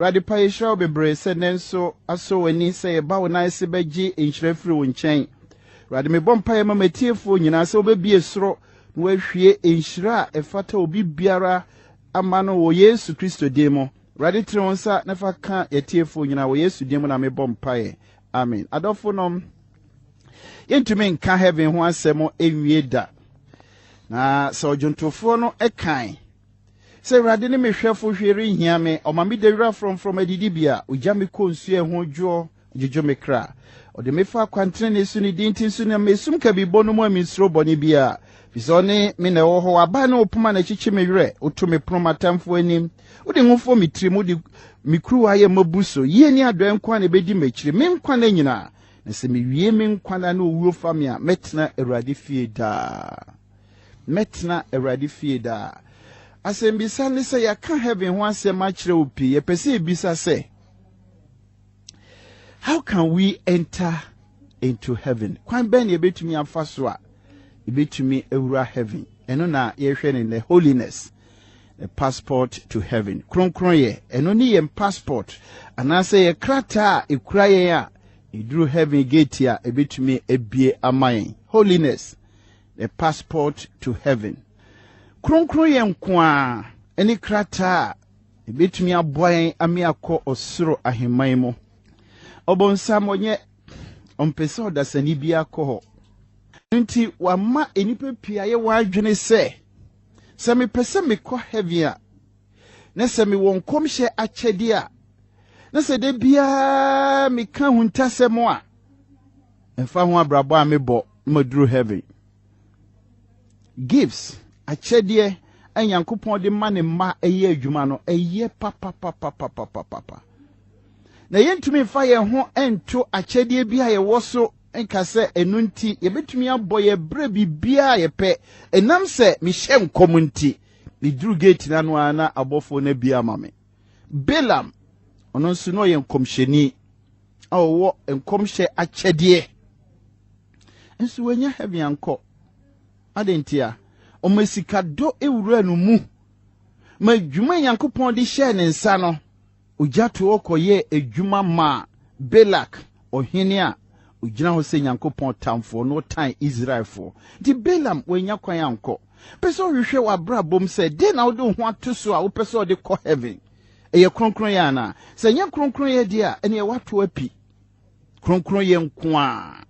Awurade pa, yɛhyira wo bebree sɛ nnɛ nso asɔ w'ani sɛ yɛba wo nan ase bɛgye nhyira firi wo nkyɛn. Awurade, mebɔ mpaeɛ ma m'atiefoɔ nyinaa sɛ wobɛbue soro na woahwie nhyira a ɛfata obi biara ama no wɔ Yesu Kristo din mu. Awurade, tene wo nsa na fa ka yɛatiefoɔ nyinaa wɔ Yesu din mu na mebɔ mpaeɛ. Amen. Adɔfo nom, yɛntumi nka heaven ho asɛm nwie da. Na sɛ ɔdwontofoɔ no kan Sɛ Awurade ne me hwɛfo, hwee renhia me. Ɔma me da wira frɔmfrɔm adidibea. Ogya me kɔ nsu a ɛho dwoɔ, dwudwo me kra. Ɔde me fa akwantrenee so, ne din nti nso nam esum kabii bon no mu a minsuro bɔne biara. Efisɛ ɔne me na ɛwɔ hɔ, w'abaa ne wo poma na ɛkyekye me werɛ. Woto me pono m'atamfo anim. Wode ngo fɔ me tirim, wode me kuruwa yɛ mabu so. Yie ne adɔe nko ara na ebedi m'akyiri me nkwa nna nyinaa. Na sɛ mewie me nkwa nna na owuo fa me a, mɛtena Awurade fie daa. Mɛtena Awurade fie daa. Asɛmbisa ne sɛ, yɛaka heaven ho asɛm akyerɛ wo pii. Yɛpɛ sɛ yɛbisa sɛ, how can we enter into heaven? Kwan bɛn na yɛbɛtumi afa so a yɛbɛtumi awura heaven? Ɛno na yɛhwɛ ne nnɛ, holiness, the passport to heaven. Kronkronyɛ, ɛno ne yɛn passport anaasɛ yɛ krataa a ɛkura yɛn a ɛduru heaven gate a ɛbɛtumi abue ama yɛn. Holiness, The Passport to Heaven. Kronkronyɛ nko ara ne krataa a ebetumi aboa yɛn ama yɛakɔ ɔsoro ahemman mu. Ɔbonsam ɔnyɛ ɔmpɛ sɛ ɔdasani biara kɔ hɔ. Ɛno nti wama nnipa pii ayɛ wɔn adwene sɛ, sɛ mepɛ sɛ mekɔ heaven a, na sɛ mewɔ nkɔmhyɛ akyɛde a, na sɛ da biara meka ahuntasɛm a, ɛmfa ho abrabɔ a mebɔ na maduru heaven. Gifts, akyɛdeɛ a Nyankopɔn de ma ne mma ɛyɛ adwuma no, ɛyɛ papapapapapapa. Na yɛntumi mfa yɛn ho nto akyɛdeɛ bi a yɛwɔ so nka sɛ ɛno nti yɛbɛtumi abɔ yɛ berɛ biribiara a yɛpɛ. Ɛnam sɛ mehyɛ nkɔm nti, meduru gate no ano ara na abɔfoɔ no abue ama me. Balaam, ɔno nso na ɔyɛ nkɔmhyɛni a ɔwɔ nkɔmhyɛ akyɛdeɛ. Nso wanya heaven ankɔ. Adɛn ntia? Ɔma sikadɔ wura no mu ma adwuma a Nyankopɔn de hyɛɛ ne nsa no, ogya to hɔ kɔyɛɛ adwuma maa Balak, ɔhene a ogyina hɔ sɛ Nyankopɔn tamfoɔ na ɔtan Israelfoɔ. Nti Balaam wannya kwan ankɔ. Pɛ sɛ ɔhwehwɛ w'abrabɔ mu sɛ, dɛn na wode wo ho ato so a wopɛ sɛ ɔde kɔ heaven? Ɛyɛ kronkronyɛ anaa? Sɛ ɛnyɛ kronkronyɛ deɛ a, ɛneɛ woato api. Kronkronyɛ nko ara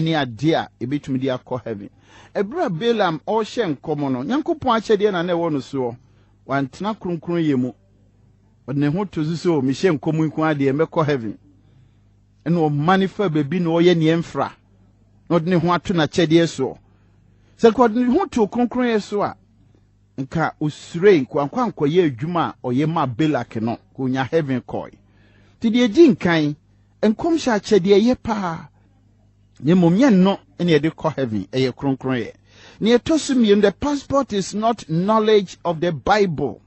ne adeɛ a ɛbɛtumi de akɔ heaven. Ɛberɛ a Balaam ɔrehyɛ nkɔm no, Nyankopɔn akyɛdeɛ na na ɛwɔ no soɔ. Wantena kronkronyɛ mu. Ɔde ne ho to so sɛ, oh, mehyɛ nkɔm nko ara deɛ, mɛkɔ heaven. Ɛna ɔmane fa baabi na ɔyɛ neɛ mfra, na ɔde ne ho ato n'akyɛdeɛ soɔ. Sɛ nka ɔde ne ho too kronkronyɛ so a, nka osuroi, nka wankɔ ankɔyɛ adwuma a ɔyɛ maa Balak no, nka onya heaven kɔe. Nti deɛ ɛdi nkan, nkɔmhyɛ akyɛdeɛ ɛyɛ paa, na mmom nyɛ nno na yɛde kɔ heaven, ɛyɛ kronkronyɛ. Nea ɛtɔ so mmienu, the passport is not knowledge of the Bible.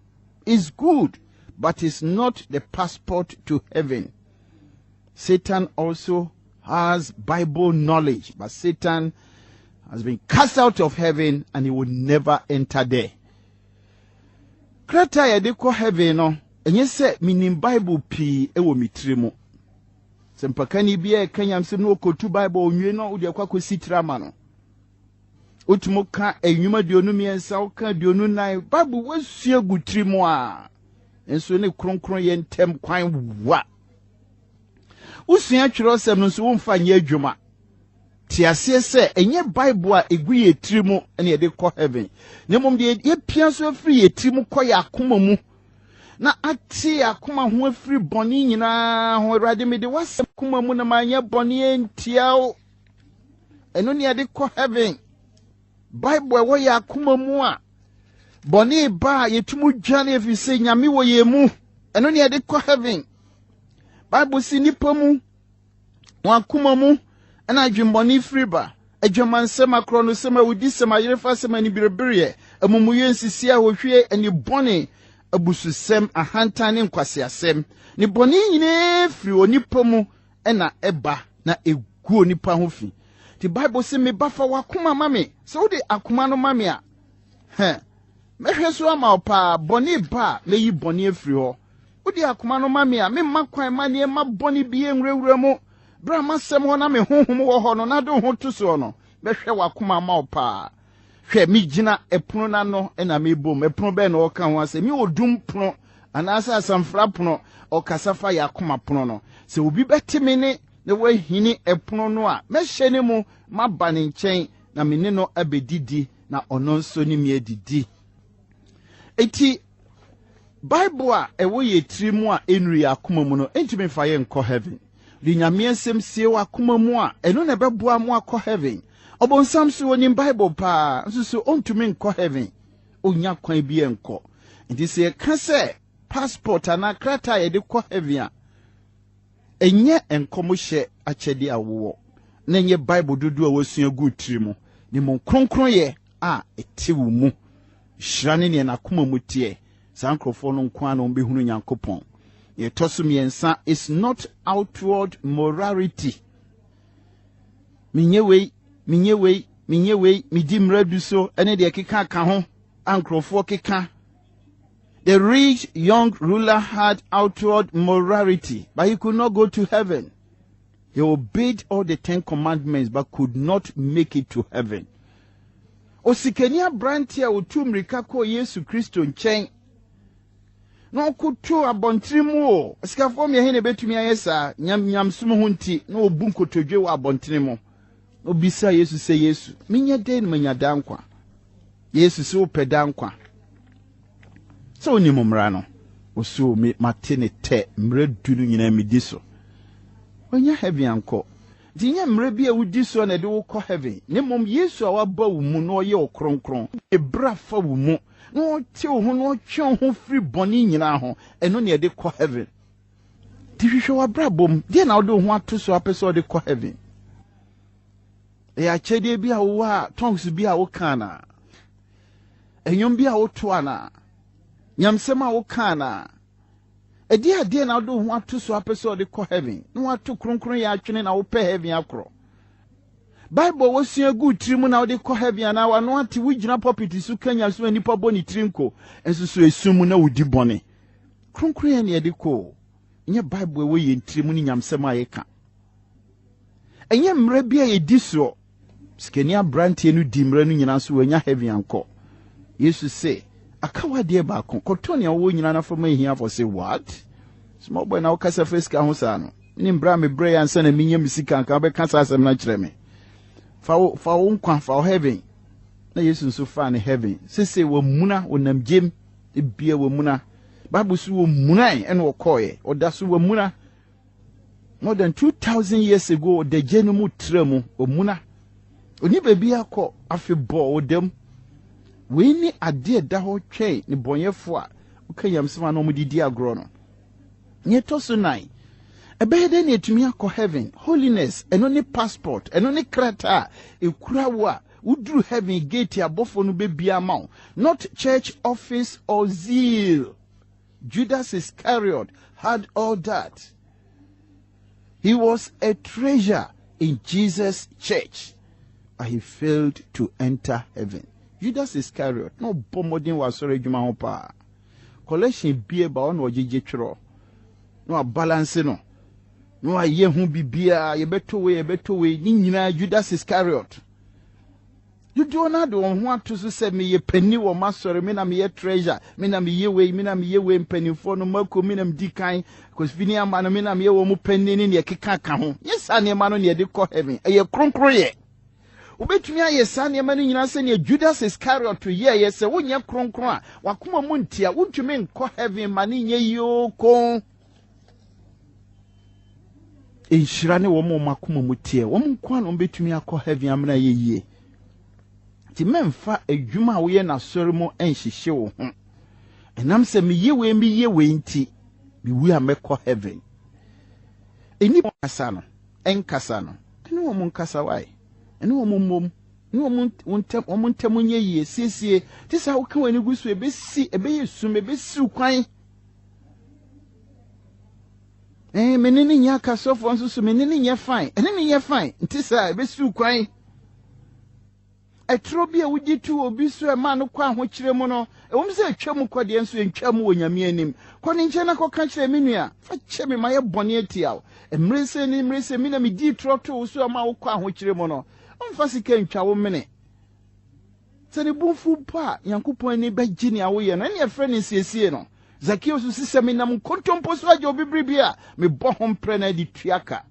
It's good, but it's not the passport to heaven. Satan also has Bible knowledge, but Satan has been cast out of heaven and he will never enter there. Krataa a yɛde kɔ heaven no, ɛnyɛ sɛ menim Bible pii wɔ me tiri mu. Sɛ mpakani bi a ɛka nyamsɛm no ɔkɔtu Bible onwie no wode akɔ akɔsi tiri ama no. Wotumi ka nnwuma 23, woka 24, Bible wasua gu tiri mu a, nso ne kronkron yɛ ntɛm kwan wa. Wosua twerɛsɛm no nso womfa nyɛ adwuma. Te aseɛ sɛ ɛnyɛ Bible a ɛgu yɛ tiri mu na yɛde kɔ heaven, na mmom deɛ yɛpia so afiri yɛ tiri mu kɔ yɛ akoma mu na ate yɛ akoma ho afiri bɔne nyinaa ho. Awurade, mede w'asɛm akoma mu na manyɛ bɔne antia wo. Ɛno ne yɛde kɔ heaven. Bible ɛwɔ yɛ akoma mu a bɔne ba a yɛtumi dwane ɛfiri sɛ Nyame wɔ yɛn mu. Ɛno ne yɛde kɔ heaven. Bible si nnipa mu wɔn akoma mu ɛna adwemmɔne firi ba, adwamansɛm, akorɔnosɛm, awudisɛm, ayerefasɛm, aniberebereɛ, amumuyɛ, nsisi, ahohwie, anibɔne, abususɛm, ahantan ne nkwaseasɛm. Ne bɔne nyinaa firi onipa mu ɛna ɛba na ɛgu onipa ho fi. Nti Bible se, me ba, fa w'akoma ma me. Sɛ wode akoma no ma me a, hɛ, mɛhwɛ so ama wo paa. Bɔne ba a, mɛyi bɔne afiri hɔ. Wode akoma no ma me a, memma kwan mma nneɛma bɔne bi nwurawura mu. Berɛ a m'asɛm hɔ na me honhom wɔ hɔ no, na de wo ho to soɔ no, mɛhwɛ w'akoma ama wo paa. Hwɛ, megyina ɛpono no ano na mebom. Ɛpono bɛn na ɔreka ho asɛm? Nyɛ odum pono anaasɛ asamfra pono. Ɔkasa fa yɛn akoma pono no. Sɛ obi bɛte me nne na wahini ɛpono no a, mɛhyɛ ne mu maba ne nkyɛn na me ne no abɛdidi na ɔno nso ne me adidi. Enti, Bible a ɛwɔ yɛn tiri mu a ɛnnuru yɛn akoma mu no ntumi mfa yɛn nkɔ heaven. De Nyame asɛm sie w'akoma mu a, ɛno na ɛbɛboa mo akɔ heaven. Ɔbonsam so onim Bible paa, nso so ɔntumi nkɔ heaven. Ɔnnya kwan bi nkɔ. Nti sɛ yɛka sɛ passport anaa krataa a yɛde kɔ heaven a, ɛnyɛ nkɔmhyɛ akyɛde a wowɔ, na ɛnyɛ Bible dodoɔ a woasua gu tiri mu, na mmom kronkronyɛ a ɛte wo mu. Hyira ne nea n'akoma mu teɛ. Saa nkurɔfoɔ no nko ara na wɔbɛhunu Nyankopɔn. Nea ɛtɔ so mmiɛnsa is not outward morality. Menyɛ wei, menyɛ wei, menyɛ wei, medi mmara du so, ɛne deɛ ɛkeka ka ho a nkurɔfoɔ keka. The rich young ruler had outward morality, but he could not go to heaven. He obeyed all the Ten Commandments but could not make it to heaven. Osikani aberante a otuu mmirika kɔɔ Yesu Kristo nkyɛn na ɔkotow abɔntene mu o. Asikafoɔ mmiɛhe na ebetumi ayɛ saa? Nyam nyamsom ho nti, na obu nkotodwe wɔ abɔntene mu. Na obisaa Yesu sɛ, Yesu, menyɛ dɛn na manya daa nkwa? Yesu sɛ wopɛ daa nkwa. Sɛ wonim mmara no, ɔsoo me mate ne tɛ, mmara du no nyinaa medi so. Wanya heaven ankɔ. Nti nyɛ mmara bi a wodi soɔ na ɛde wo kɔ heaven, na mmom Yesu a waba wo mu na ɔyɛ wo kronkron, ne bra fa wo mu, na ɔte wo ho na ɔtwe wo ho firi bɔne nyinaa ho, ɛno na ɛde kɔ heaven. Nti hwehwɛ w'abrabɔ mu, deɛ na wode wo ho ato so apɛ sɛ ɔde kɔ heaven? Ɛyɛ akyɛdeɛ bi a wowɔ a, tongues bi a woka anaa? Ɛnwom bi a woto anaa? Nyamsɛm a woka anaa? Ɛdeɛ adeɛ na wode wo ho ato so apɛ sɛ ɔde kɔ heaven na woato kronkron yɛ atwene na wopɛ heaven akorɔ? Bible wosua gu tiri mu na wode kɔ heaven anaa wano ate wogyina pulpit so ka nyamsɛm a nnipa bɔ ne tiri nko nso so esum mu na wodi bɔne? Kronkron yɛ na yɛde kɔ o, nyɛ Bible ɛwɔ yɛn tiri mu ne nyamsɛm a yɛka. Ɛnyɛ mmerɛ bi a yɛdi soɔ. Sikani aberanteɛ no di mmerɛ no nyinaa so wanya heaven ankɔ. Yesu se, aka w'adeɛ baako, kɔtɔ nea wowɔ nyinaa na fa ma ahiafoɔ. Se, what? Small boy na wokasa fa sika ho saa no? Menim berɛ a mebrɛɛ ansa na menya me sika anka wobɛka saa asɛm no akyerɛ me. Fa wo, fa wo nkwa, fa wo heaven. Na Yesu nso faa ne heaven. Sese wamuna, wɔnam gyem, ebia wamuna. Bible so wɔmunae ɛna ɔkɔɔeɛ. Ɔda so wamuna. More than 2000 years ago, ɔda gya no mu tra mu, ɔmuna. Ɔni baabi akɔ, afebɔɔ ɔda mu. Wei ne adeɛ ɛda hɔ twɛn ne bɔnyɛfoɔ a woka nyamesɛm a na wɔde di agorɔ no. Nea ɛtɔ so nan, ɛbɛyɛ dɛn na yɛatumi akɔ heaven? Holiness, ɛno ne passport, ɛno ne krataa a ɛkura wo a woduru heaven gate abɔfoɔ no bɛbia ama wo. Not church office or zeal. Judas Iscariot had all that. He was a treasure in Jesus' church, but he failed to enter heaven. Judas Iscariot, na ɔbɔ mmɔden wɔ asɔre adwuma ho paa. Collection bie ba ɔna ɔgyegye twerɛ na wabalanse no na wayɛ ho biribiara yɛbɛtɔ wei yɛbɛtɔ wei ne nyinaa Judas Iscariot. Dodoɔ no ara de wɔn ho ato so sɛ meyɛ panin wɔ m'asɔre, me na meyɛ treasure, me na meyɛ wei, me na meyɛ wei, mpanimfoɔ no mako, me na medi kan, Kofi ne ama no, me na meyɛ wɔn panin ne deɛ ɛkeka ka ho. Nyɛ saa nneɛma no na yɛde kɔ heaven. Ɛyɛ kronkronyɛ. Wobɛtumi ayɛ saa nneɛma no nyinaa sɛdeɛ Judas Iscariot yɛeɛ. Sɛ wonyɛ kronkron a, w'akoma mu nte a, wontumi nkɔ heaven ma ne nyɛ yie oo. Nhyira ne wɔn a wɔn akoma mu teɛ. Wɔn nko ara na wɔbɛtumi akɔ heaven amena yɛ yie. Nti mɛmfa adwuma a woyɛ n'asɔre mu nhyehye wo ho. Ɛnam sɛ meyɛ wei meyɛ wei nti, mewu a mɛkɔ heaven. Nnipa kasa no, ɛnkasa no, ɛne wɔn nkasa wae, ɛne wɔn mmom, ne wɔn ntam wɔn ntam nyɛ yie, siesie. Te saa woka w'ani gu so ebesi ɛbɛyɛ sum, ebesiw kwan. Eh, me ne ne nyɛ akasɔfoɔ nso so, me ne ne nyɛ fine. Ɛne ne nyɛ fine. Nti saa, ɛbɛsiw kwan. Ɛtorɔ bi a wogye to obi so a ɛma no kɔ ahokyerɛ mu no, ɛwom sɛ ɛtwa mu kɔ deɛ nso ɛntwa mu wɔ Nyame anim. Kɔ ne nkyɛn na kɔka kyerɛ me nua, fa kyɛ me, mayɛ bɔne atia wo. Mmere sei ne mmere sei me na medii torɔ too wo so a ɛma wokɔ ahokyerɛ mu no. Ɔmfa sika ntwa wo mene. Sɛ ne bo mfu mpo a, Nyankopɔn ani bɛgye nea woyɛ no. Ɛnna yɛfrɛ no nsiesie no. Zakeo nso se, Sɛ menam nkontompo so agye obi biribi a, mebɔ ho mprɛ na de tua ka.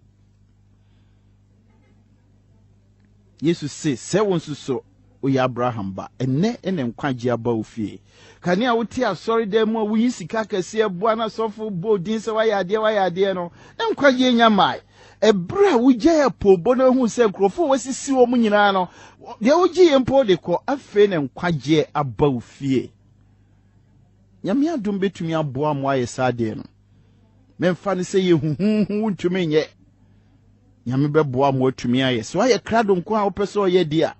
Yesu se, Sɛ wo nso so woyɛ Abraham ba, ɛnnɛ na nkwagye aba wo fie. Kane a wote asɔredan mu a woyi sika akɛseɛ boa na asɔfo bɔ wo din sɛ woayɛ adeɛ woayɛ adeɛ no, na nkwagyeɛ nya mmae. Ɛberɛ a wogyae apoobɔ no ahuu sɛ nkurɔfoɔ a wɔasisi wɔn nyinaa no, deɛ wogyeeɛ mpo wode kɔ, afei na nkwagyeɛ aba wo fie. Nyame adom bɛtumi aboa mo ayɛ saa adeɛ no. Memfa no sɛ yɛ huhuuhu wontumi nyɛ. Nyame bɛboa mo atumi ayɛ. Sɛ woayɛ krado nko a wopɛ sɛ ɔyɛ deɛ a.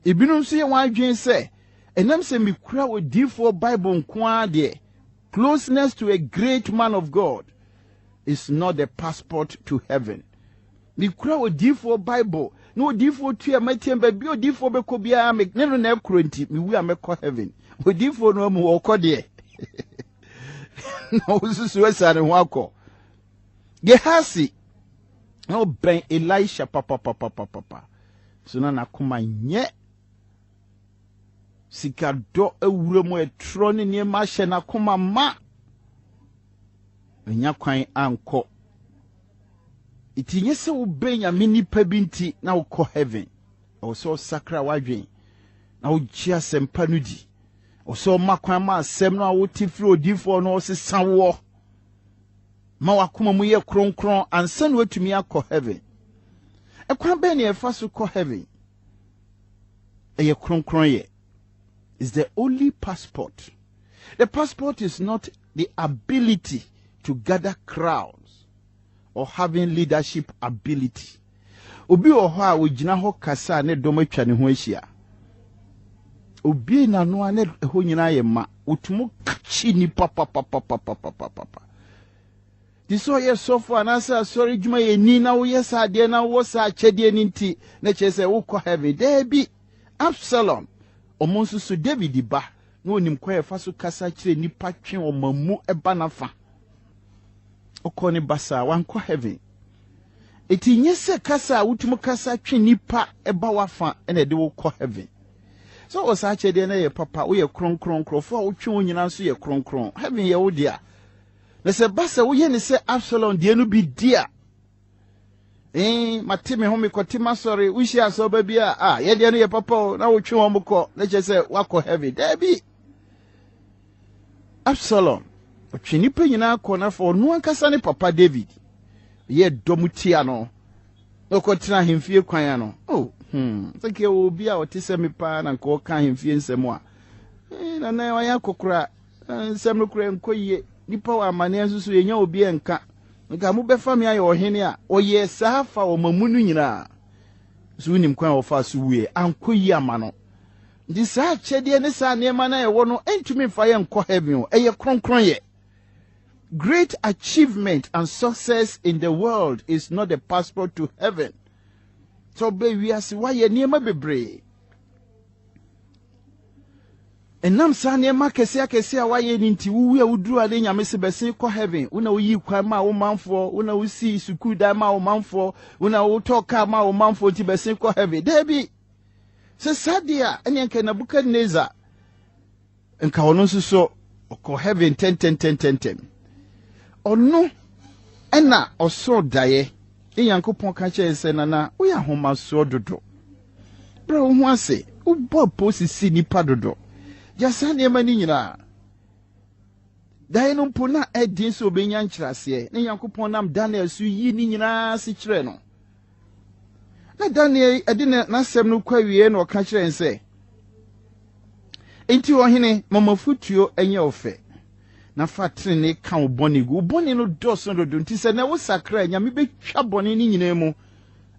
Ebinom nso yɛ wɔn adwene sɛ, ɛnam sɛ mekura odiyifoɔ Bible nko ara deɛ, closeness to a great man of God is not the passport to heaven. Mekura odiyifoɔ Bible na odiyifoɔ tua matiam baabi a odiyifoɔ bɛkɔ biara me ne no na ɛkorɔ nti mewu a mɛkɔ heaven. Odiyifoɔ no amu ɔkɔ deɛ na wosusu asiane ho akɔ. Gehasi na ɔbɛn Elisha papapapapapa so na n'akoma nyɛ sikadɔ awura mu ɛtorɔ ne nneɛma ahyɛ n'akoma ma. Anya kwan ankɔ. Nti nyɛ sɛ wobɛn Nyame nipa bi nti na wokɔ heaven. Ɛwɔ sɛ ɔsakra w'adwen na wogye asɛmpa no di. Ɛwɔ sɛ ɔma kwan ma asɛm no a wote firi odiyifoɔ no ɔsesa woɔ ma w'akoma mu yɛ kronkron ansa na woatumi akɔ heaven. Ɛkwan bɛn na yɛfa so kɔ heaven? Ɛyɛ kronkronyɛ. Is the only passport. The passport is not the ability to gather crowds or having leadership ability. Obi wɔ hɔ a ogyina hɔ kasa a ne dɔm atwa ne ho ahyia. Obie n'ano a ne ɛhɔ nyinaa yɛ ma. Otumi kakyi nipa papapapapapapa. Te sɛ ɔyɛ sɔfo anaasɛ asɔre adwumayɛni na woyɛ saa adeɛ na wowɔ saa akyɛdeɛ no nti na kyerɛ sɛ wokɔ heaven. Daabi. Absalom, ɔmo nso so David ba, na onim kwan a ɛfa so kasa kyerɛ nnipa twe wɔn amu ba n'afa. Ɔkɔɔ ne basaa, wankɔ heaven. Eti nyɛ sɛ kasa a wotumi kasa twe nnipa ba w'afa na ɛde wo kɔ heaven. Sɛ wɔ saa akyɛdeɛ no yɛ papa, woyɛ kronkron, nkurɔfoɔ a wotwe wɔn nyinaa nso yɛ kronkron. Heaven yɛ wo dea. Na sɛ ɛba sɛ woyɛ ne sɛ Absalom deɛ no bi di a, Ee, mate me ho mekɔte m'asɔre, wohyia asɔreba bi a, a yɛdeɛ no yɛ papa o, na wotwe wɔn kɔ, na kyerɛ sɛ woakɔ heaven. Daabi. Absalom, ɔtwe nnipa nyinaa kɔ na fa ɔno ankasa ne papa David, yɛ dɔm tia no, na ɔkɔtena ahemfie kwan ano. Oh, hmm, sɛ nka ɛwɔ obi a ɔte sɛ me paa na nka ɔka ahemfie nsɛm a, eh, na na ɔyɛ akɔkora, eh, nsɛm no koraa nkɔ yie. Nnipa wɔ amanneɛ nso so yɛnya obi ɛnka. Nka mobɛfa me ayɛ ɔhene a, ɔyɛɛ saa fa ɔma mu no nyinaa. So wonim kwan a ɔfaa so wuiɛ? Ankɔ yie ama no. Nti saa akyɛdeɛ ne saa nneɛma no a ɛwɔ no ntumi mfa yɛn nkɔ heaven o. Ɛyɛ kronkronyɛ. Great achievement and success in the world is not the passport to heaven. Sɛ ɔbɛ wiase woayɛ nneɛma bebree. Ɛnam saa nneɛma akɛseɛ akɛseɛ a woayɛ no nti, wowu a woduru a ne Nyame se bɛsen kɔ heaven. Wo na woyii kwan maa wo manfoɔ, wo na wosii sukuu dan maa wo manfoɔ, wo na wotɔɔ kaa maa wo manfoɔ nti bɛsen kɔ heaven. Daabi! Sɛ saa deɛ a, ɛneɛ nka Nebuchadnezzar, nka ɔno nso so ɔkɔ heaven ntɛntɛntɛntɛntɛm. Ɔno ɛna ɔsoro daeɛ Ne Nyankopɔn ka kyerɛɛ sɛ, Nana, woyɛ ahomasoɔ dodo. Brɛ wo ho ase. Wobɔ apoo sisi nnipa dodo. Gya saa nneɛma no nyinaa. Daeɛ no mpo, na ɛden sɛ obenya nkyerɛaseɛ. Ne Nyankopɔn nam Daniel so yii ne nyinaa ase kyerɛɛ no. Na Daniel de n'asɛm no kɔ awieɛ na ɔka kyerɛɛ no sɛ, Enti ɔhene, ma m'afotuo nyɛ wo fɛ, na fa trenee ka wo bɔne gu. Wo bɔne no dɔɔso dodo, nti sɛ nnɛ wosakra a, Nyame bɛtwa bɔne no nyinaa mu,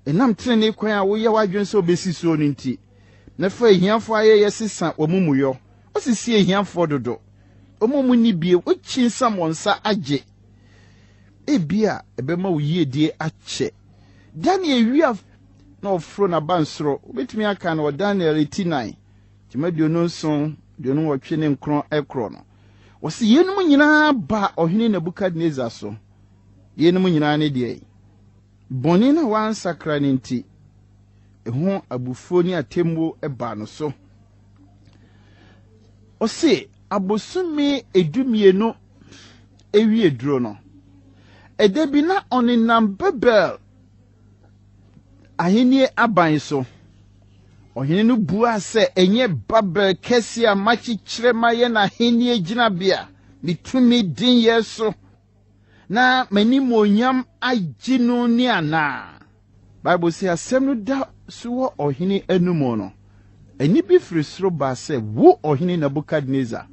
ɛnam trenee kwan a woyɛ w'adwene sɛ wobɛsi soɔ no nti. Na fa ahiafoɔ ayɛyɛ sesa w'amumuyɔ. Wosisi ahiafoɔ dodo. Wɔn a wɔnni bie, wokyinsa wɔn nsa agye. Ebia ɛbɛma wo yiedie akyɛ. Daniel wia. na ɔforo n'abansoro. Wobɛtumi aka no wɔ Daniel ti 9, kyɛmu 27, 28 ne 9 ɛkorɔ no. Wɔsi yeinom nyinaa ba ɔhene Nebukadnezar so. Yeinom nyinaa ne deɛ bɔne na wansakra ne nti, ɛho abufuo ne atemmuo baa no so. Ɔse abosome 12 ewie duro no, ɛda bi na ɔnenam Babel ahenni aban so. Ɔhene no buaa sɛ, ɛnyɛ Babel kɛse a makyekyerɛ ma yɛ n'ahenni gyinabea, ne tumi dinyɛ so, na m'animuonyam agye no ni anaa? Bible sɛ asɛm no da so wɔ ɔhene anom no, ɛnne bi firi soro baa sɛ, wo ɔhene Nebukadnezar,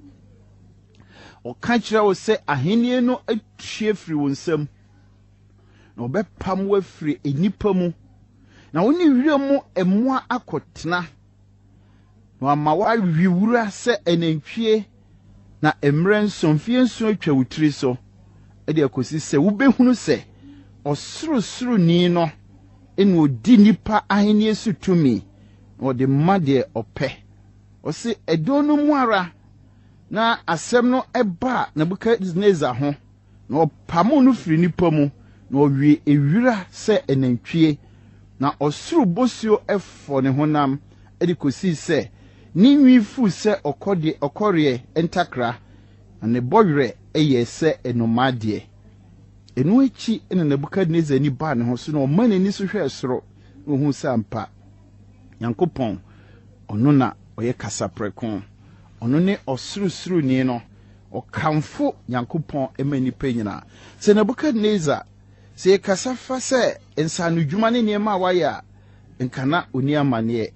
ɔka kyerɛ wo sɛ ahenni no atue firi wo nsam, na ɔbɛpam wo afiri nnipa mu, na wo ne wiram mu mmoa akɔtena, na wama woawe wura sɛ anantwie, na mmerɛ 7, mfeɛ 7 atwa wo tiri so, de akɔsi sɛ wobɛhunu sɛ ɔsorosoroni no na ɔdi nnipa ahenni so tumi, na ɔde ma deɛ ɔpɛ. Ɔse ɛdɔn no mu ara na asɛm no ɛbaa Nebukadnezar ho, na ɔpamoo no firi nnipa mu, na ɔwe ewira sɛ anantwie, na ɔsoro bosuo ɛfɔ ne honam de kɔsii sɛ ne nwi fuu sɛ ɔkɔreɛ ntakra, na ne bɔwerɛ yɛɛ sɛ nnomaa deɛ. Ɛno akyi na Nebukadnezar ani baa ne ho so, na ɔma n'ani so hwɛɛ soro, na ohuu sɛ ampa Nyankopɔn, ɔno na ɔyɛ kasaprɛko, ɔno ne ɔsorosoroni no, ɔkamfo Nyankopɔn ma nnipa nyinaa. Sɛ Nebukadnezar, sɛ yɛkasa fa sɛ nsaanodwuma ne nneɛma a wayɛ a, nka na ɔni amanneɛ.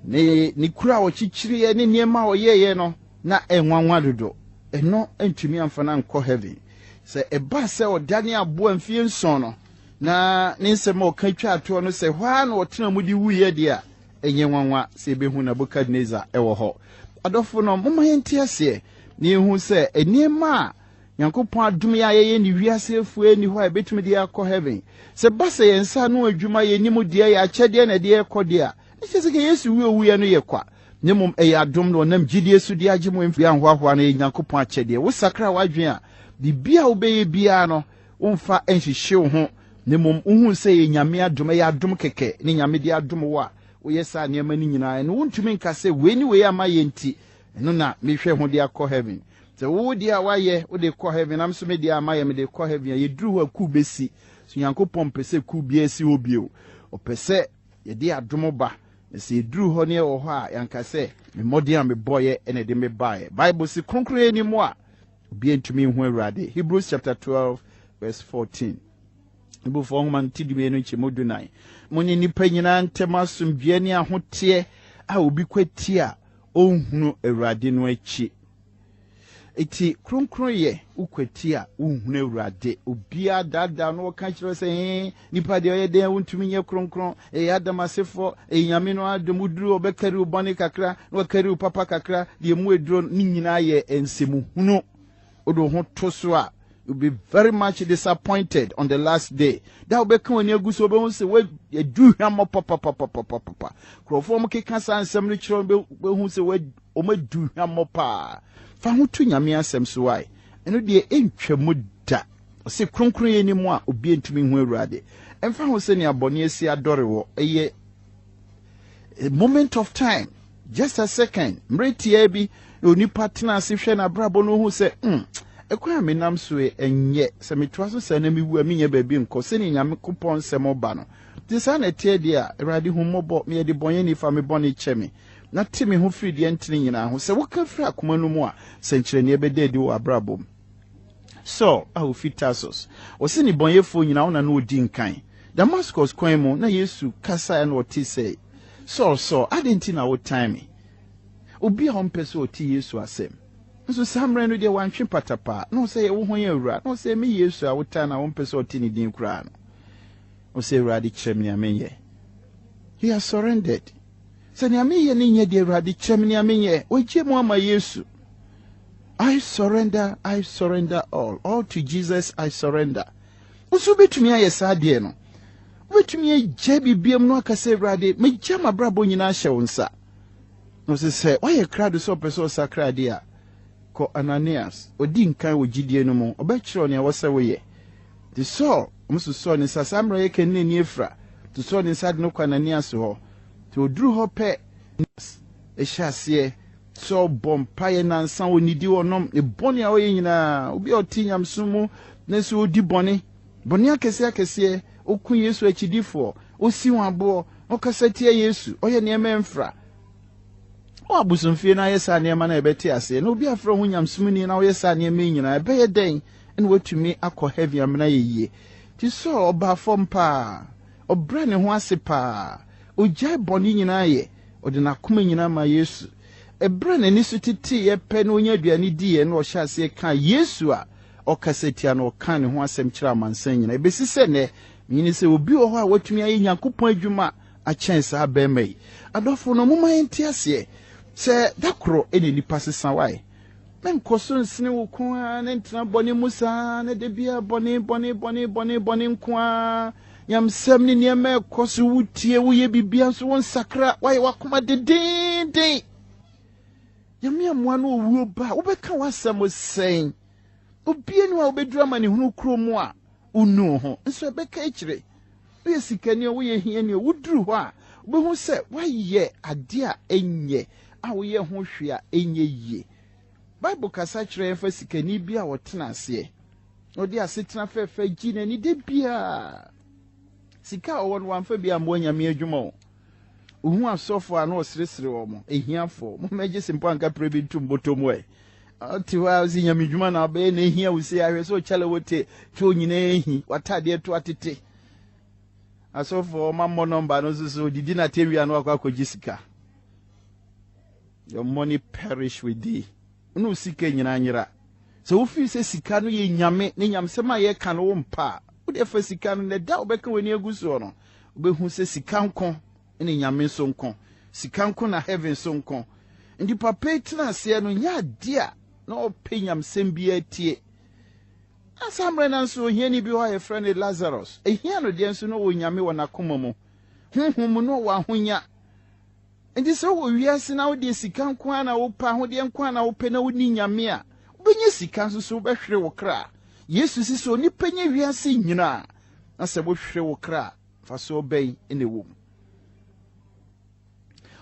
Ne kura a ɔkyekyereɛ ne nneɛma a ɔyɛeɛ no, na ɛnwanwa dodo. Ɛno ntumi amfa no ankɔ heaven. Sɛ ɛba sɛ ɔdane aboa mfeɛ 7 no, na ne nsɛm a ɔka twa atoɔ no sɛ hɔ ara na ɔtena mu de wuiɛ deɛ a, ɛnyɛ nwanwa sɛ yɛbɛhu Nebukadnezar ɛwɔ hɔ. Adɔfo no, momma yɛnte aseɛ na yɛhu sɛ nneɛma a Nyankopɔn adom yɛ a yɛyɛ ne wiase afue nni hɔ a yɛbɛtumi de akɔ heaven. Sɛ ba sɛ yɛn nsa ano adwuma, yɛnim deɛ, yɛ akyɛdeɛ na ɛde ɛkɔ deɛ a, ne kyerɛ sɛ ka Yesu wu owuiɛ no yɛ kwa. Na mmom ɛyɛ adom na ɔnam gyidie so de agye mo mfiri anhoahoa no yɛ Nyankopɔn akyɛdeɛ. Wo sakra w'adwene a, biribi a wobɛyɛ biara no, womfa nhyehye wo ho. Na mmom wohu sɛ ɛyɛ Nyame adom, ɛyɛ adom kɛkɛ ne Nyame de adom wo a woyɛ saa nneɛma no nyinaa. Ɛno wontumi nka sɛ wei ne wei ama yɛ nti, ɛno na mehwɛ ho de akɔ heaven. Sɛ wo deɛ a woayɛ wode kɔ heaven, na nso me deɛ a mayɛ mede kɔ heaven a, yɛduru hɔ a kuw bɛsi. So Nyankopɔn mpɛ sɛ kuw biara si hɔ bio. Ɔpɛ sɛ yɛde adom ba. Na sɛ yɛduru hɔ ne yɛwɔ hɔ a, yɛanka sɛ me mmɔden a mebɔeɛ na ɛde me baeɛ. Bible se kronkron ni mu a, obiara ntumi nhu Awurade. Hebrews chapter 12 verse 14. Hebrewfoɔ nwoma no ti 12 nkyɛmu 14. Mo ne nnipa nyinaa ntam asomdwoeɛ ne ahoteɛ a obi kwati a ɔnhunu Awurade no akyi. Eti kronkron yɛ wokwati a wonhunu Awurade. Obiara daadaa no wɔka kyerɛ sɛ ee nipa deɛ ɔyɛ dɛn wontumi nyɛ kronkron, ɛyɛ Adam asefoɔ, ɛyɛ Nyame no adom, woduru ɔbɛkari wo bɔne kakra na wakari wo papa kakra, deɛ mu aduro ne nyinaa yɛ nsɛmuhunu. Wode wo ho to so a, you'll be very much disappointed on the last day. Da wobɛka w'ani agu so wobɛhu sɛ wadu hwammɔ papapapapapa. Nkurɔfoɔ a wɔkeka saa nsɛm no kyerɛ wɔn bɛhu sɛ wɔadu hwammɔ paa. Fa ho to Nyame asɛm so ae. Ɛno deɛ ɛntwa mu da. Ɔse kronkron ni mu a obi ntumi nhu Awurade. Ɛmfa ho sɛnea bɔne asi adɔre wɔ, ɛyɛ a moment of time, just a second, mmerɛ tiaa bi na onipa tena ase hwɛ n'abrabɔ no hu sɛ ɛkwan a menam so yi ɛnyɛ, sɛ metoa so saa na mewu a menyɛ baabi nkɔ, sɛnea Nyankopɔn nsɛm ba no. Nti saa na ɛteɛ deɛ a, Awurade hu mmɔbɔ, meyɛ de bɔnyɛni, fa me bɔne kyɛ me, na te me ho firi deɛ ntene nyinaa ho. Sɛ woka firi akoma no mu a, sɛnkyerɛnneɛ bɛda adi wɔ abrabɔ mu. Saul a ofi Tarsus, ɔse ne bɔnyɛfoɔ nyinaa ɔna na ɔdi nkan. Damascus kwan mu na Yesu kasaeɛ na ɔte sɛ, Saul, Saul, adɛn nti na wotan me? Obi a ɔmpɛ sɛ ɔte Yesu asɛm. Nso saa mmerɛ no deɛ wantwe patapaa, na ɔsɛ yɛ wo ho yɛ awura, na ɔsɛ me Yesu a wotan na wompɛ sɛ ɔte ne din koraa no. Ɔsɛ Awurade kyerɛ me nea menyɛ. He has surrendered. Sɛ nea meyɛ no nyɛ deɛ Awurade kyerɛ me nea menyɛ. Wagye mu ama Yesu. I surrender, I surrender all. All to Jesus I surrender. Nso wobɛtumi ayɛ saa deɛ no. Wobɛtumi agyae biribiara mu na waka sɛ, Awurade, megya m'abrabɔ nyinaa hyɛ wo nsa. Na ɔse sɛ woayɛ krado sɛ ɔpɛ sɛ ɔsakra adeɛ a, kɔ Ananias, ɔdi nkan wɔ gyidie no mu, ɔbɛkyerɛ wo nea ɛwɔ sɛ woyɛ. Nti Saul, wɔn sosɔɔ ne nsa, saa mmerɛ yɛka no na ani afira, sosɔɔ ne nsa de no kɔ Ananias hɔ. Nti ɔduru hɔ pɛ, Ananias hyɛ aseɛ sɛ ɔbɔ mpaeɛ nansa, ɔnnidi, ɔnnom, ne bɔne a ɔyɛ nyinaa, obi a ɔte nyamesom mu nanso ɔdi bɔne, Bɔne akɛseɛ akɛseɛ, ɔku Yesu akyidifoɔ, ɔsi wɔn aboɔ, ɔkasa tia Yesu, ɔyɛ nneɛma ɛmfra. Wɔ abosomfie no ayɛ saa nneɛma no a yɛbɛte aseɛ, na obi afrɛ ho nyamesomni na ɔyɛ saa nneɛma yi nyinaa, ɛbɛyɛ dɛn na watumi akɔ heaven amena yɛ yie? Nti Saul ɔbaa fam paa, ɔbrɛ ne ho ase paa, ɔgyae bɔne nyinaa yɛ, ɔde n'akoma nyinaa maa Yesu. Ɛberɛ a n'ani so teteeɛ pɛ na ɔnya aduane diiɛ na ɔhyɛ aseɛ kaa Yesu a ɔkasa tia no, ɔkaa ne ho asɛm kyerɛɛ amansan nyinaa. Ebesi sɛ nnɛ, minnye nni sɛ obi wɔ hɔ a watumi ayɛ Nyankopɔn adwuma akyɛn saa barima yi. Adɔfo no, momma yɛnte aseɛ sɛ da koro na nnipa sesa. Wae? Menkɔ so nsene wo kɔn ara na ntena bɔne mu saa na da biara bɔne, bɔne, bɔne, bɔne, bɔne nko ara. Nyamesɛm ne nneɛma ɛkɔ so, wotie, woyɛ biribiara nso wonsakra, woayɛ w'akoma dendeenden. Nyame ammoa na owuo ba a, wobɛka w'asɛm sɛn? Obia ni hɔ a wobɛduru amanehunu kuro mu a wonu wo ho, nso ɛbɛka akyire. Woyɛ sikani o, woyɛ hiani o, woduru hɔ a, wobɛhu sɛ woayɛ adeɛ a ɛnyɛ, a woyɛ ho hwee a ɛnyɛ yie. Bible kasa kyerɛ yɛn fa sikani bi a ɔtena aseɛ, na ɔde asetena fɛfɛ gye n'ani da biara. Sika a ɔwɔ no, wamfa bi ammoa Nyame adwuma o. Ohu asɔfo a na ɔseresere wɔn, ahiafoɔ, mommɛgye se mpo anka pere bi ntom bɔtɔ mu ɛ. Ɔte hɔ a ɔsi nyame dwuma na ɔbɛyɛ na ehia wo se ahwɛ sɛ ɔkyale wo te to nyinaa ehi, w'ataadeɛ to atete. Asɔfoɔ ɔma mmɔ nɔmba no nso so odidi na tewia no akɔ akɔgye sika. Your money perish with thee. Wo ne wo sika nyinaa nyera. Sɛ wofii sɛ sika no yɛ nyame ne nyamesɛm a yɛka no wo mpa a, wode fa sika no na ɛda a wobɛka w'ani agu soɔ no, wobɛhu sɛ sika nko ne nyame nso nko, sika nko na heaven nso nko. Nti papa yi tena aseɛ no nyɛ adeɛ a na ɔpɛ nyamesɛm biara tie. Na saa mmerɛ no nso ohiani bi hɔ a yɛfrɛ no Lazarus. Ehia no deɛ nso na ɔwɔ nyame wɔ n'akoma mu. Honhom mu na ɔwɔ ahonya. Enti sɛ wowɔ wiase na wodeɛ sika nko ara na wopɛ, ahodeɛ nko ara na wopɛ na wonni Nyame a, wobɛnya sika nso so wobɛhwere wo kra. Yesu se sɛ onipa nya wiase nyinaa na sɛ wohwere wo kra a, mfasoɔ bɛn na ɛwɔ mu?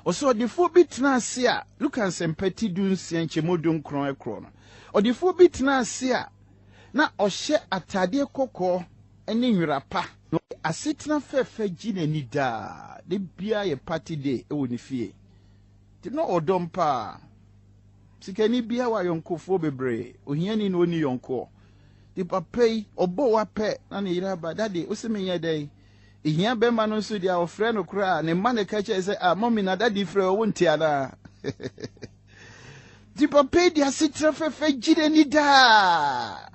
Ɔsɛ ɔdefoɔ bi tena ase a, Luka nsɛmpa ti 16 nkyɛmu 19 ɛkorɔ no, ɔdefoɔ bi tena ase a na ɔhyɛ ataadeɛ kɔkɔɔ ne nwera pa. Na ɔde asetena fɛfɛ gye n'ani daa. Da biara yɛ party day wɔ ne fie. Nti na ɔwɔ dɔm paa. Sikani biara wɔ ayɔnkofoɔ bebree. Ohiani na ɔnni yɔnkoɔ. Nti papa yi, ɔbɔ wa pɛ na ne yere aba. Daddy, wo se menyɛ dɛn? Ehia bɛrima no nso deɛ ɔfrɛ no koraa, ne mma na ɛka kyerɛ sɛ, ah, mummy na daddy frɛ wo, wonte anaa? Nti papa yi de asetena fɛfɛ gye n'ani daa.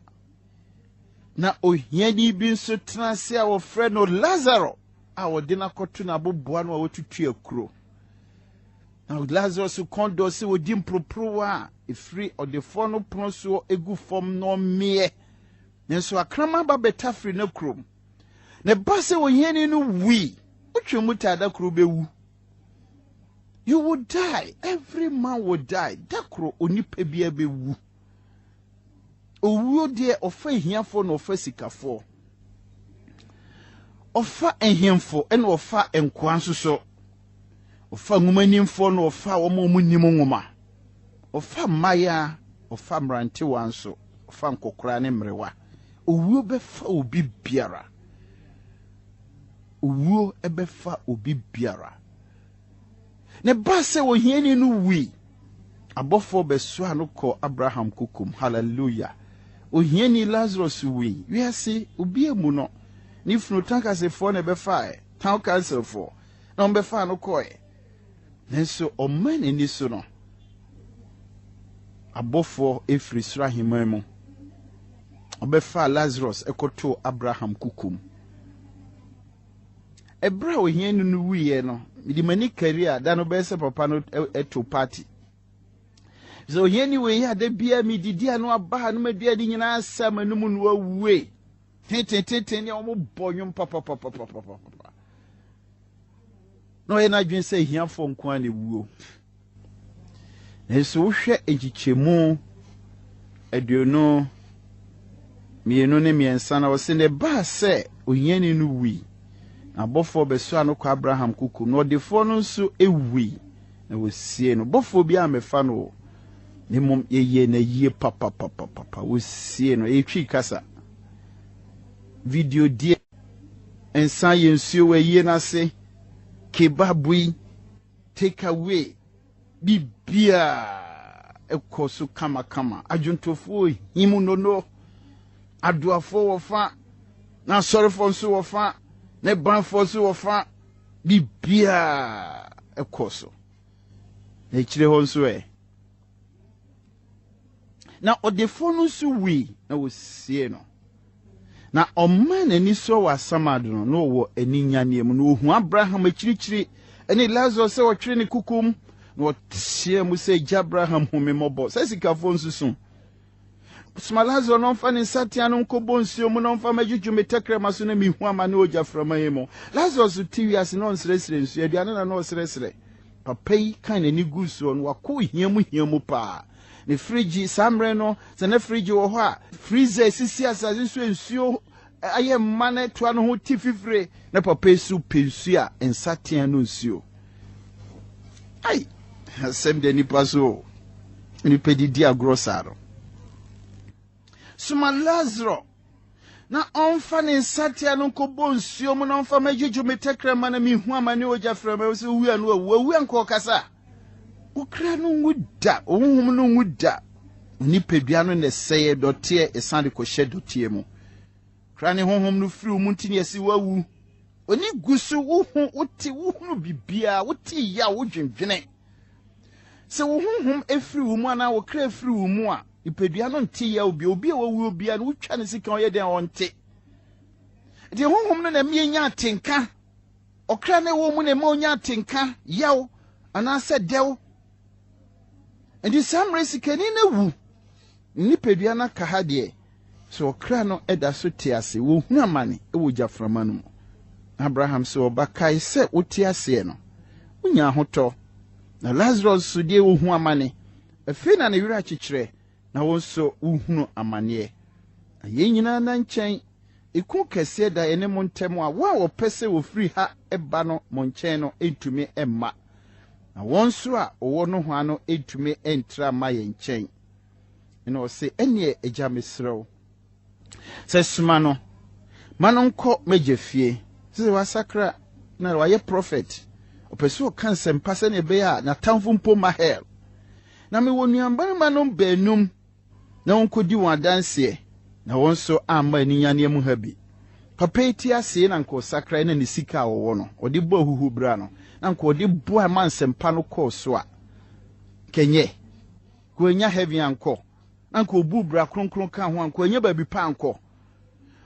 Na ohiani bi nso tena ase a wɔfrɛ no Lazaro a wɔde no akɔto n'aboboa no a wɔatutu akuro. Na Lazaro so kɔn dɔ sɛ wɔdi mporoporowa a ɛfiri ɔdefoɔ no pono soɔ gu fam na ɔmeɛ. Nanso akraman ba bɛtafere n'akurom. Na ɛba sɛ ohiani no wui, wotwe mu taa da koro bɛwu. You will die. Every man will die. Da koro onipa biara bɛwu. Owuo deɛ ɔfa ahiafoɔ na ɔfa sikafoɔ. Ɔfa ahemfo na ɔfa nkoa nso so. Ɔfa nwomanimfoɔ na ɔfa wɔn a wɔnnim nwoma. Ɔfa mmayewa, ɔfa mmerantewa nso, ɔfa nkɔkoraa ne mmerewa. Owuo bɛfa obi biara. Owuo bɛfa obi biara. Na ɛbaa sɛ ohiani no wui. Abɔfoɔ bɛsoaa no kɔɔ Abraham kokom. Hallelujah! Ohiani Lazarus wui. Wiase, obi ammu no. Ne funu tankasefoɔ na ɛbɛfaeɛ, town councilfoɔ, na wɔbɛfaa no kɔeɛ. Nanso ɔmaa n'ani so no, abɔfoɔ firi soro ahemman mu. Wɔbɛfaa Lazarus kɔtoo Abraham kokom. Ɛberɛ a ohiani no wuiɛ no, mede m'ani kari a da no bɛyɛ sɛ papa no to party. Sɛ ohiani wei a da biara medidi a no aba ha no m'aduane nyinaa sa m'anum no awue. Tentententen ne wɔn bɔ nnwom papapapapapapa. Na ɔyɛ n'adwene sɛ ahiafoɔ nko ara na ɛwuo. Nanso wohwɛ nkyekyɛmu 22 na ɔse, na ɛbaa sɛ ohiani no wui, na abɔfoɔ bɛsoaa no kɔ Abraham kokom, na ɔdefoɔ no nso wui, na wɔsiee no. Bɔfoɔ bi ammɛfa no o, na mmom yɛyɛɛ no ayie papapapapa, wɔsiee no. Ɛyɛ Twi kasa. Video die, nsa yɛ nsuo wɔ ayie no ase, kebab yi, take away, biribiara ɛkɔ so kamakama. Adwontofoɔ him nono, adoafoɔ wɔ fa, na asɔrefoɔ nso wɔ fa, na banfoɔ nso wɔ fa, biribiara ɛkɔ so. Na akyire hɔ nso ɛ. Na ɔdefoɔ no nso wui, na wɔsiee no. Na ɔmaa n'ani soɔ wɔ asamando no, na ɔwɔ aninyanneɛ mu, na ɔhu Abraham akyirikyiri ne Lasaro sɛ ɔtwere ne kokom, na ɔteɛ mu sɛ, Agya Abraham, hu me mmɔbɔ. Sɛ sikafoɔ nso su. Soma Lasaro na ɔmfa ne nsateaa no nkɔbɔ nsuo mu na ɔmfa mmɛdwodwo me tɛkrɛma so na mehu amane wɔ gyaframa yi mu. Lasaro nso te wiase na ɔnsrɛsrɛ nsuo, aduane na na ɔsrɛsrɛ. Papa yi kan n'ani guu soɔ no, wakɔ ohia mu hia mu paa. Ne frigye, saa mmerɛ no, sɛ na frigye wɔ hɔ a, freezer esisi asase so a nsuo ayɛ mma na ɛtoa no ho te fifire. Na papa yi so pɛ nsuo a nsateaa no nsuo. Ai, asɛm da nipa so o. Nipa didi agorɔ saa no. Soma Lazaro na ɔmfa ne nsateaa no nkɔbɔ nsuo mu na ɔmfa mɛdwodwo me tɛkrɛma na mehu amane ogya frɛma sɛ owu a no awu awu a nka ɔkasa. Wo kra no nwu da, wo honhom no nwu da. Onipadua no na ɛsɛeɛ dɔteɛ ɛsan de kɔhyɛ dɔteɛ mu. Kra ne honhom no firi wo mu nti na yɛse woawu. W'ani gu so, wohu, wote, wohunu biribiara, wote yaw, wodwendwene. Sɛ wo honhom firi wo mu anaa wo kra firi wo mu a, nipadua no nte yaw bio. Obi a wawuo biara no, wotwa ne sika ɔyɛ dɛn a ɔnte. Nti honhom no na ɛma yɛnya atenka. Ɔkra no ɛwɔ mu na ɛma onya atenka, yaw, anaasɛ dɛw. Nti saa mmerɛ sikani no awu, ne nipadua no aka ha deɛ, sɛ ɔkra no da so te ase, wɔhunu amane wɔ gyaframa no mu. Abraham sɛ, Ɔba, kae sɛ wote aseɛ no, wonya ahotɔ, na Lasarus nso deɛ ɔhu amane. Afei na ne werɛ akyekyerɛ, na wo nso wohunu amaneɛ. Na yɛn nyinaa nna nkyɛn, eku kɛseɛ da yɛne mo ntam a wɔn a wɔpɛ sɛ wɔfiri ha ba no mo nkyɛn no ntumi mma, na wɔn nso a wɔwɔ nohoa no ntumi ntra mma yɛn nkyɛn. Ɛna ɔse, Ɛneɛ agya mesrɛ wo sɛ soma no ma no nkɔ m'agya fie. Sɛ wasakra na wayɛ prɔfɛt, ɔpɛ sɛ ɔka nsɛmpa sɛnea ɛbɛyɛ a n'atamfo mpo mma hell. Na mewɔ nuabarimanom baanum na wɔnkɔdi wɔn adanseɛ, na wɔn nso amma aninyanneɛ mu ha bi. Papa yi te ase na anka ɔsakrae na ne sika a ɔwɔ no, ɔde bɔ ahuhubra no, na anka ɔde boa ma nsɛmpa no kɔɔ so a, anka ɛnyɛ. Anka wannya heaven ankɔ, na anka ɔbuu bra kronkron kaa ho a, anka wannya baabi pa ankɔ.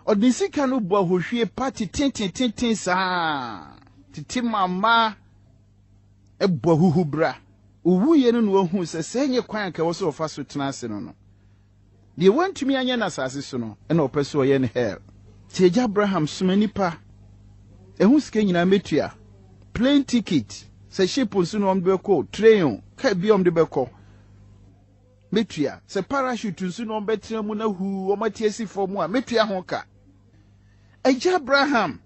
Ɔde ne sika no bɔ ahohwie pa tetetetete saa, tete ma mmaa bɔ ahuhubra. Owuiɛ no na wahuu sɛ sɛɛ nyɛ kwan a anka ɛwɔ sɛ ɔfa so tena ase no no. Deɛ wantumi anyɛ no asase so no, ɛna ɔpɛ sɛ ɔyɛ no hell. Nti Agya Abraham soma nnipa, ɛho sika nyinaa mɛtua, plane ticket, sɛ ship nso na wɔde bɛkɔ o, train o, car bi a wɔde bɛkɔ, mɛtua. Sɛ parachute nso na wɔbɛtena mu na huu wɔn ate asi fam a, mɛtua ho ka. Agya Abraham,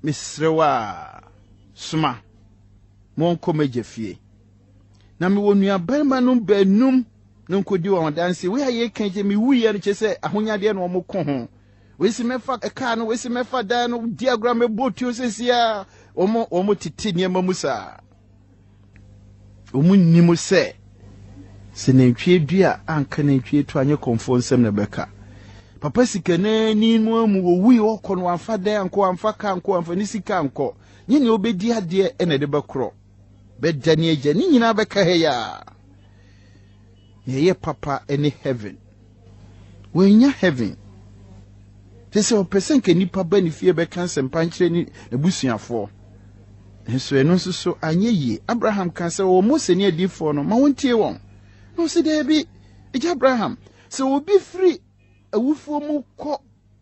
mesrɛ wo a, soma ma wɔnkɔ m'agya fie. Na mewɔ nuabarimanom baanum na nkɔdi wɔn adanse. Wei a yɛka yi, mewuiɛ no kyerɛ sɛ ahonyadeɛ na wɔn ko ho. Wei si mɛfa kaa no, wei si mɛfa dan no, di agorɔ a mɛbɔ tuo sɛsi a, wɔn wɔn tete nneɛma mu saa. Wɔn nnim sɛ sɛ nantwie dua anka nantwie to anyɛ kɔmfoɔ nsɛm na ɛbɛka. Papa sikanani no amu wɔwui ɔkɔ no wamfa dan ankɔ, wamfa kaa ankɔ, wamfa ne sika ankɔ. Nyɛ nea ɔbɛdi adeɛ na ɛde bɛkorɔ. Bɛda ne agya ne nyinaa bɛka ha yi a. Nea ɛyɛ papa ne heaven. Wannya heaven. Te sɛ ɔpɛ sɛ nka nnipa ba ne fie bɛka nsɛmpa nkyerɛ ne n'abusuafoɔ. Nanso ɛno nso so anyɛ yie. Abraham ka sɛ ɔwɔ Mose ne adiyifoɔ no, ma wɔntie wɔn. Na ɔse daabi, agya Abraham, sɛ obi firi awufoɔ mu kɔ.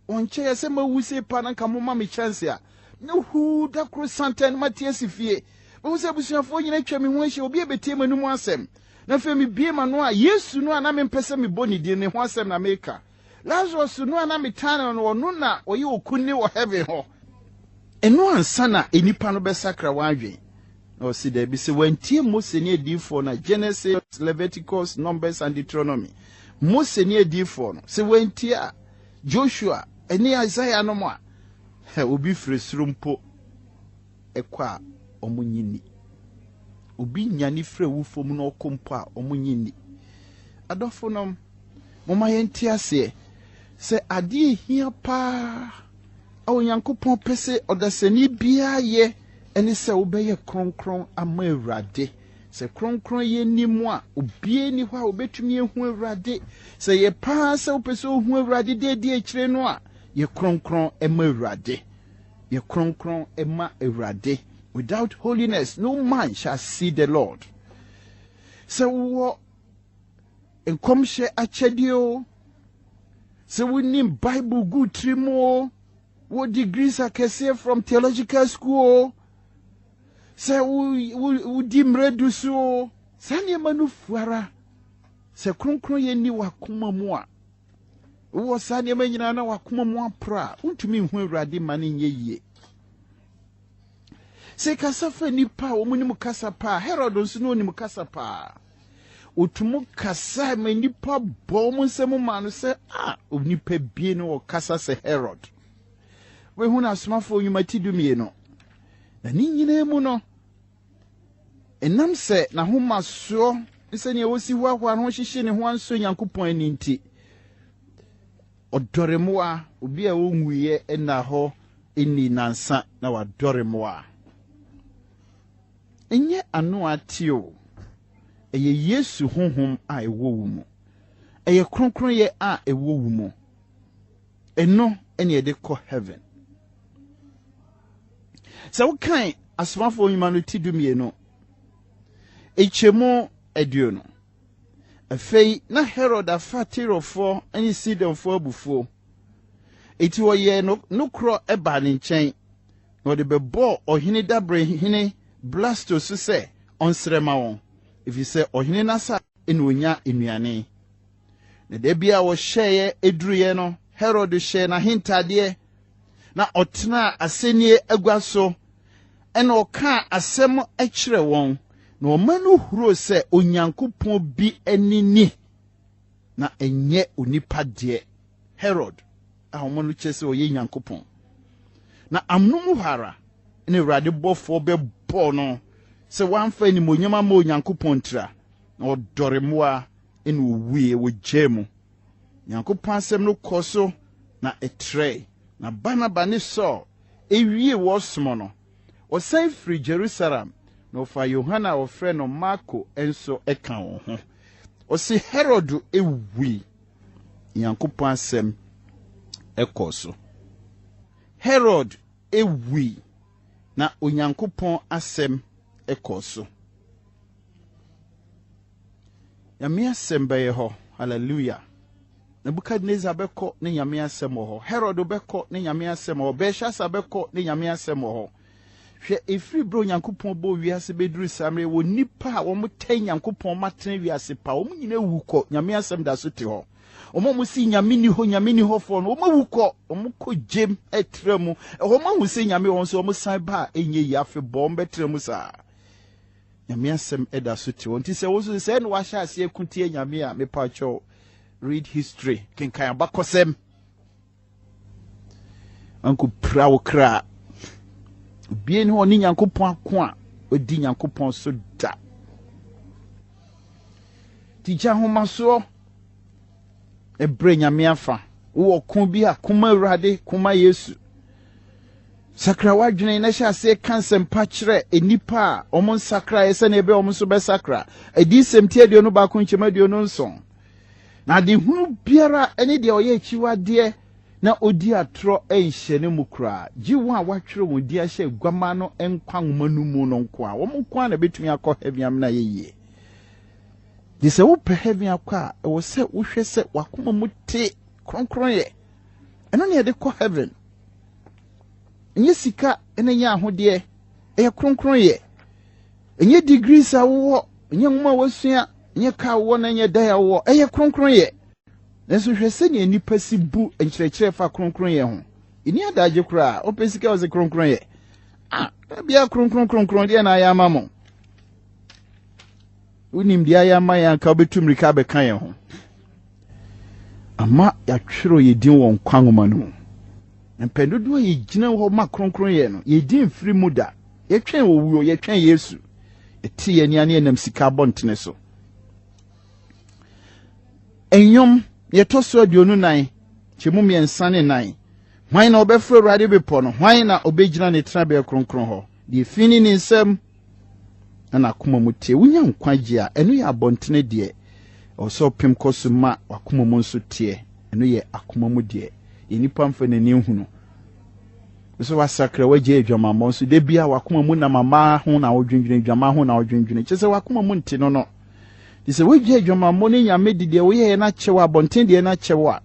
Ɔnkyɛeɛ sɛ mawu sei paa na nka momma me chance a, na huu da koro santen no mate asi fie. Mahu sɛ abusuafoɔ nyina atwa me ho ahyia, obi abɛtie m'anom asɛm. Na afei mebue m'ano a, Yesu no a na mempɛ sɛ mebɔ ne din no, ne ho asɛm na meka. Lazarus no a na metan no no, ɔno na ɔyɛ okunni wɔ heaven hɔ. Ɛno ansa na nnipa no bɛsakra wɔn adwene. Na ɔse daabi, sɛ wɔantie Mose ne adiyifoɔ no a, Genesis, Leviticus, Numbers and Deuteronomy, Mose ne adiyifoɔ no, sɛ wɔantie a, Joshua ne Isaiah nom a, obi firi soro mpo kɔ a, wɔnnye nni. Obi nyane firi awufoɔ mu na ɔkɔ mpo a, wɔnnye nni. Adɔfonom, momma yɛnte aseɛ sɛ adeɛ ɛhia paa a Onyankopɔn pɛ sɛ ɔdasani biara yɛ ne sɛ wobɛyɛ kronkron ama Awurade. Sɛ kronkronyɛ nni mu a, obiara nni hɔ a obetumi ahu Awurade. Sɛ ɛyɛ paa sɛ wopɛ sɛ ohu Awurade de adi akyire no a, yɛ kronkron ma Awurade. Yɛ kronkron ma Awurade. Without holiness, no man shall see the Lord. Sɛ wowɔ nkɔmhyɛ akyɛdeɛ o, sɛ wonim Bible gu tiri mu o, wɔ degrees akɛseɛ from theological school o, sɛ wodi mmerɛ du so o, saa nneɛma no fu ara. Sɛ kronkronyɛ nni w'akoma mu a, wowɔ saa nneɛma nyinaa na w'akoma mu aporɔ a, wontumi nhu Awurade ma no nyɛ yie. Sɛ kasa fa nnipa a wɔn nim kasa paa, Herod nso na onim kasa paa. Otum kasa ma nnipa bɔ wɔn nsam maa no sɛ, a onipa bie no ɔkasa sɛ Herod. Wobɛhu no Asomafoɔ Nnwuma ti dumienu. Na ne nyinaa mu no, ɛnam sɛ n'ahomasoɔ ne sɛnea ɔsi hoahoa ne ho hyehye ne ho ansɔ Nyankopɔn ani nti, ɔdɔre mmoa, obi a ɔnwuiɛ nna hɔ nni nansa na wadɔre mmoa. Ɛnyɛ ano ate o, ɛyɛ Yesu honhom a ɛwɔ wo mu. Ɛyɛ kronkronyɛ a ɛwɔ wo mu. Ɛno ne yɛde kɔ heaven. Sɛ wokan Asomafoɔ Nnwuma no ti dumienu, nkyɛmu aduonu. Afei na Herod afa Tirofoɔ ne Sidonfoɔ abufuo. Enti wɔyɛɛ no nokorɔ baa ne nkyɛn, na wɔde bɛbɔɔ ɔhene dabere hene Blasto so sɛ ɔnsrɛ ma wɔn, ɛfiri sɛ ɔhene no asase na ɔnya nnuane. Na da bi a wɔhyɛeɛ duruiɛ no, Herod hyɛɛ n'ahentadeɛ na ɔtenaa asɛnnie agua so ɛna ɔkaa asɛm kyerɛ wɔn, na ɔma no huroo sɛ Onyankopɔn bi ani ni, na ɛnyɛ onipa deɛ. Herod a wɔn no kyerɛ sɛ ɔyɛ Nyankopɔn. Na amonom hɔ ara na Awurade bɔfoɔ bɛbɔɔ no sɛ wamfa animuonyam amma Onyankopɔn ntira, na ɔdɔre mmoa na owuiɛ wɔ gyaa mu. Nyankopɔn asɛm no kɔɔ so na ɛtrɛe. Na Barnaba ne Saul wiee wɔn som no, wɔsan firii Jerusalem na wɔfaa Yohane a wɔfrɛ no Marko nso ka wɔn ho. Ɔse Herod wui. Nyankopɔn asɛm kɔɔ so. Herod wui, na Onyankopɔn asɛm kɔɔ so. Nyame asɛm bɛyɛ hɔ. Hallelujah. Nebuchadnezzar bɛkɔ ne Nyame asɛm wɔ hɔ. Herod bɛkɔ ne Nyame asɛm wɔ hɔ. Belshazzar bɛkɔ ne Nyame asɛm wɔ hɔ. Hwɛ, ɛfiri berɛ Onyankopɔn bɔɔ wiase bɛduru saa mmerɛ wɔ nnipa a wɔtɛn Nyankopɔn ma tena wiase pa, wɔn nyinaa wu kɔ, Nyame asɛm da so te hɔ. Wɔn a wɔsi Nyame ni hɔ, Nyame ni hɔfoɔ no, wɔn awu kɔ, wɔn kɔ gyem ɛtra mu. Ɛhɔ wɔn ahu sɛ Nyame wɔ hɔ nso wɔn san ba a ɛnyɛ yi afebɔɔ wɔn bɛtra mu saa. Nyame asɛm da so te hɔ. Nti sɛ wo nso sɛɛ na wahyɛ aseɛ ko tia Nyame a, mepakyɛw read history, kenkan abakɔsɛm. Anko pira wo kra. Obie ne hɔ ne Nyankopɔn ako a ɔdi Nyankopɔn so da. Tikya ahomasoɔ ɛbrɛ Nyame afa. Wowɔ ko bi a, koma Awurade, koma Yesu. Sakra w'adwene na hyɛ aseɛ ka nsɛmpa kyerɛ nnipa a wɔn nsakraeɛ sɛnea ɛbɛyɛ wɔn nso bɛsakra. Adiyisɛm ti 21 nkyɛmu 27. Na adehunu biara ne deɛ ɔyɛ akyiwadeɛ na ɔdi atorɔ nhyɛ ne mu koraa, gye wɔn a wɔatwerɛ wɔn din ahyɛ Aguamaa no nkwa nwoma no mu no nko a. Wɔn nko ara na ɛbɛtumi akɔ heaven amena ayɛ yie. Gye sɛ wopɛ heaven akɔ a, ɛwɔ sɛ wohwɛ sɛ w'akoma mu te kronkronyɛ. Ɛno na yɛde kɔ heaven. Ɛnyɛ sika na ɛnyɛ ahodeɛ, ɛyɛ kronkronyɛ. Ɛnyɛ degrees a wowɔ, ɛnyɛ nwoma a wasua, ɛnyɛ kaa wowɔ na ɛnyɛ dan a wowɔ, ɛyɛ kronkronyɛ. Nanso hwɛ sɛnea nnipa si bu nkyerɛkyerɛ fa kronkronyɛ ho. Ɛni adagye koraa, ɔpɛ sika ɔsɛ kronkronyɛ. Ah, bia kronkron kronkron deɛ na ayɛ ama mo. Wonim deɛ ayɛ ama yɛn anka wobɛtu mmirika abɛka yɛn ho. Ama yɛatwerɛ yɛn din wɔ nkwa nwoma no mu. Mpɛn dodoɔ a yɛgyina hɔ ma kronkronyɛ no, yɛn din mfiri mu da. Yɛtwɛn owuo, yɛtwɛn Yesu. Yɛte yɛn ani a ne yɛnam sika abɔntene so. Nnwom, yɛtɔ so 24, kyɛmu 3 ne 4. Hwan na ɔbɛforo Awurade bepɔ no? Hwan na ɔbɛgyina ne tenabea kronkron hɔ? Deɛ fi ne ne nsam na n'akoma mu teɛ. Wonya nkwagye a, ɛno yɛ abɔntene deɛ. Ɛwɔ sɛ ɔpem kɔ so ma w'akoma mu nso teɛ. Ɛno yɛ akoma mu deɛ. Yɛ nipa mfa n'ani nhunu. Sɛ wasakra wagye adwamammɔ nso, da bia w'akoma mu nam amaa ho na wodwendwene, adwaman ho na wodwendwene. Kyerɛ sɛ w'akoma mu nte no no. Nti sɛ wagye adwamammɔ ne Nyame de deɛ woyɛeɛ no akyɛ wo, abɔnten deɛ no akyɛ wo a,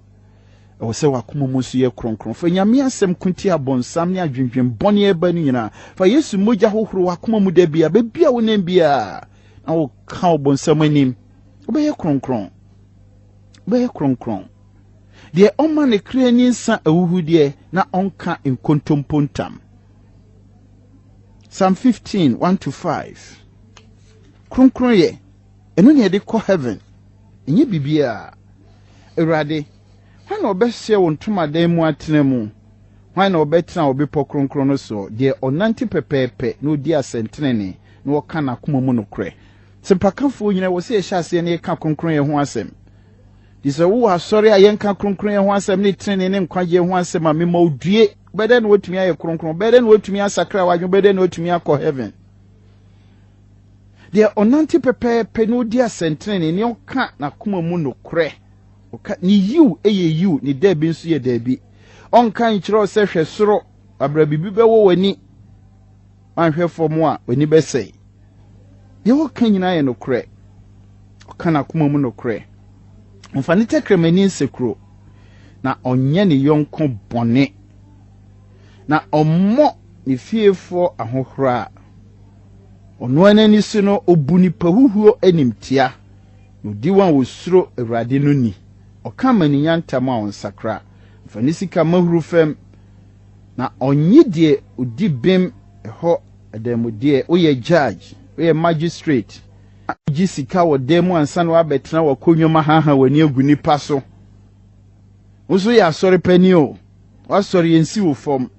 ɛwɔ sɛ w'akoma mu nso yɛ kronkron. Fa Nyame asɛm ko tia abɔnsam ne adwendwen bɔne ɛba no nyinaa. Fa Yesu mogya hohoro w'akoma mu da bia, baabi a wonam biara, na woka ɔbɔnsam anim. Wobɛyɛ kronkron. Wobɛyɛ kronkron. Deɛ ɔma ne kra ani nsa ahuhudeɛ na ɔnka nkontompo ntam. Psalm 15, 1 to 5. Kronkron yɛ, ɛno ne yɛde kɔ heaven. Ɛnyɛ biribiara. Awurade, hwan na ɔbɛhyɛ wo ntomadan mu atena mu? Hwan na ɔbɛtena wo bepɔ kronkron no soɔ? Deɛ ɔnante pɛpɛɛpɛ na ɔdi asɛntenenee na ɔka n'akoma mu nokorɛ. Sɛmpakafoɔ nyinaa wɔ sɛ yɛhyɛ aseɛ na yɛka kronkronyɛ ho asɛm. Nti sɛ wowɔ asɔre a yɛnka kronkronyɛ ho asɛm ne tenenee ne nkwagyeɛ ho asɛm a, mema wo due. Wobɛyɛ dɛn na woatumi ayɛ kronkron? Wobɛyɛ dɛn na woatumi asakra w'adwene? Wobɛyɛ dɛn na woatumi akɔ heaven? Deɛ ɔnante pɛpɛɛpɛ na ɔdi asɛntenenee ne ɔka n'akoma mu nokorɛ. Ɔka ne yiw yɛ yiw, ne daabi nso yɛ daabi. Ɔnka nkyerɛ wo sɛ hwɛ soro, abra biribi bɛwɔ w'ani. Wanhwɛ fam a, w'ani bɛsɛe. Deɛ ɔka nyinaa yɛ nokorɛ. Ɔka n'akoma mu nokorɛ. Ɔmfa ne tɛkrɛma ani nsekuro, na ɔnyɛ ne yɔnko bɔne, na ɔmmɔ ne fiefoɔ ahohora. Ɔno ara n'ani so no, ɔbu nipa huhuo animtia, na ɔdi wɔn a wɔsuro Awurade no ni. Ɔka amaninya ntam a ɔnsakra. Ɔmfa ne sika mma huru fam, na ɔnnye deɛ ɔdi bem ɛhɔ adanmudeɛ. Woyɛ judge, woyɛ magistrate, gye sika wɔ dan mu ansa na wabɛtena w'akonnwa mu ahaha w'ani agu nipa so. Wo nso yɛ asɔre panin o, w'asɔre yɛnsi wo fam.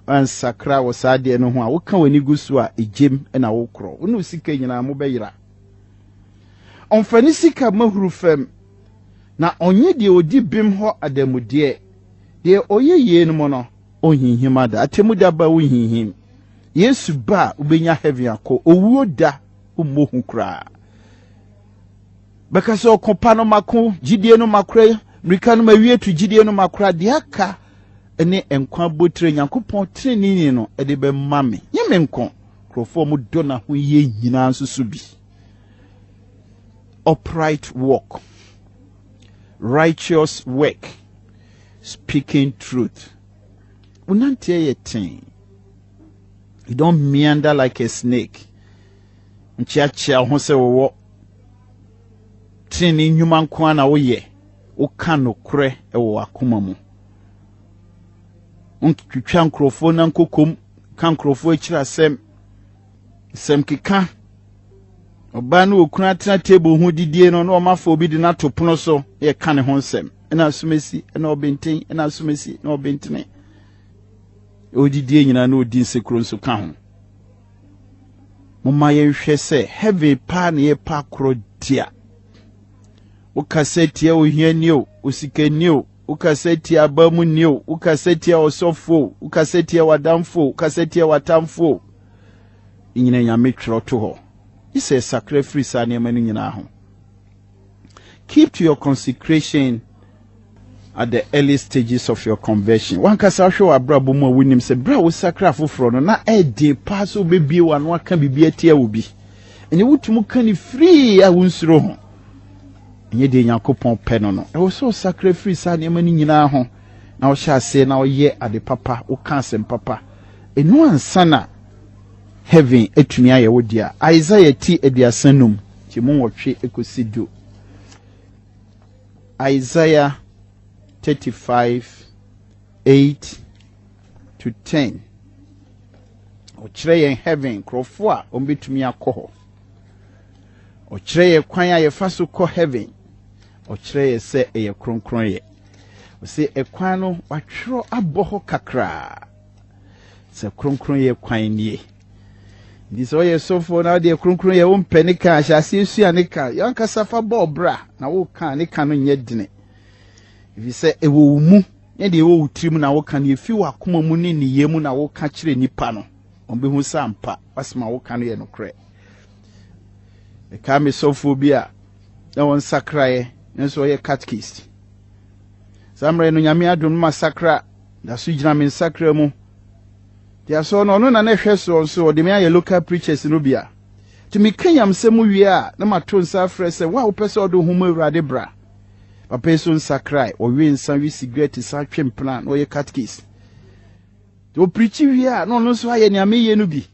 Ansakra wɔ saa adeɛ no ho a, woka w'ani gu so a, egyem na wokorɔ. Wo ne wo sika nyinaa mobɛyera. Ɔmfa ne sika mma huru fam, na ɔnnye deɛ ɔdi bem hɔ adanmudeɛ. Deɛ ɔyɛ yeinom no, ɔnhinhim ada. Atemmu da ba wonhinhim. Yesu ba a, wobɛnya heaven akɔ. Owuo da, wommɔ hu koraa. Bɛka sɛ ɔko pa no mako, gyidie no makora, mmirika no mawie tu, gyidie no makora. Deɛ aka ne nkwa abotire Nyankopɔn teneneeni no de bɛma me. Nyɛ me nko, nkurɔfoɔ a wɔdɔ n'ahoyie nyinaa nso so bi. Upright walk, righteous work, speaking truth. Wonanteɛ yɛ ten. You don't meander like a snake. Nkyeakyea ho sɛ wɔwɔ tenenee nnwuma nko ara na woyɛ. Woka nokorɛ wɔ w'akoma mu. Ntwitwa nkurɔfoɔ nan kokom, ka nkurɔfoɔ akyiri asɛm, nsɛm keka. Ɔbaa ne okunu atena table ho didie no, na ɔma obi de no ato pono so, na yɛka ne ho nsɛm. Ɛna asomasi, ɛna ɔbenten, ɛna asomasi, na ɔbentene. Odidie nyinaa na odi nsekuro nso ka ho. Momma yɛnhwɛ sɛ heaven paa na yɛpa akorɔ dia. Wokasa tia ohiani o, osikani o, wokasa tia abamuni o, wokasa tia ɔsɔfo o, wokasa tia w'adamfo o, wokasa tia w'atamfo o. Nyina Nyame twerɛ to hɔ. Gye sɛ sakra firi saa nneɛma no nyinaa ho. Keep to your consecration at the early stages of your conversion. Wankasa hwɛ wɔ abrabɔ mu a wonim sɛ berɛ a wosakra foforɔ no na ɛden paa sɛ wobɛbie w'ano aka biribi atia wo bi. Ɛnɛ wotumi ka ne firii a wonsuro ho. Ɛnyɛ deɛ Nyankopɔn pɛ no no. Ɛwɔ sɛ ɔsakra firi saa nneɛma no nyinaa ho. na wohyɛ aseɛ na woyɛ ade papa, woka asɛm papa. Ɛno ansa na heaven atumi ayɛ wo dea. Isaiah ti 35, nkyɛmu 8 kɔsi 10. Isaiah 35, 8 to 10. Ɔkyerɛ yɛn heaven, nkurɔfoɔ a wɔbɛtumi akɔ hɔ. Ɔkyerɛ yɛn kwan a yɛfa so kɔ heaven. Ɔkyerɛ yɛn sɛ ɛyɛ kronkronyɛ. Ɔse ɛkwan no watwerɛ abɔ hɔ kakraa sɛ kronkronyɛ kwan nie. Nti sɛ ɔyɛ sɔfoɔ na ɔdeɛ kronkronyɛ wompɛ ne ka, ahyɛ aseɛ sua ne ka. Yɛn ankasa fa bɔ ɔbra na woka ne ka no nyɛ dene. Ɛfiri sɛ ɛwɔ wo mu ne deɛ ɛwɔ wo tirim na woka no, ɛfi w'akoma mu ne nneyɛɛ mu na woka kyerɛ nipa no. Wɔbɛhu sɛ ampa w'asɛm a woka no yɛ nokorɛ. Mekaa me sɔfoɔ bi a na ɔnsakraeɛ nanso ɔyɛ catechist. Saa mmerɛ no Nyame adom no masakra, da so gyina me nsakra mu. Nti asɔre no ɔno na na ɛhwɛ soɔ nso ɔde me ayɛ local preachers no bi a. Nti meka nyamsɛm wie a na mato nsa afrɛ sɛ wo a wopɛ sɛ ɔde wo ho ma Awurade bra. Papa yi so nsakrae, ɔwe nsa, we sigaret, san twe mpena na ɔyɛ catechist. Nti ɔpirikyi wie a na ɔno nso ayɛ nea meyɛ no bi.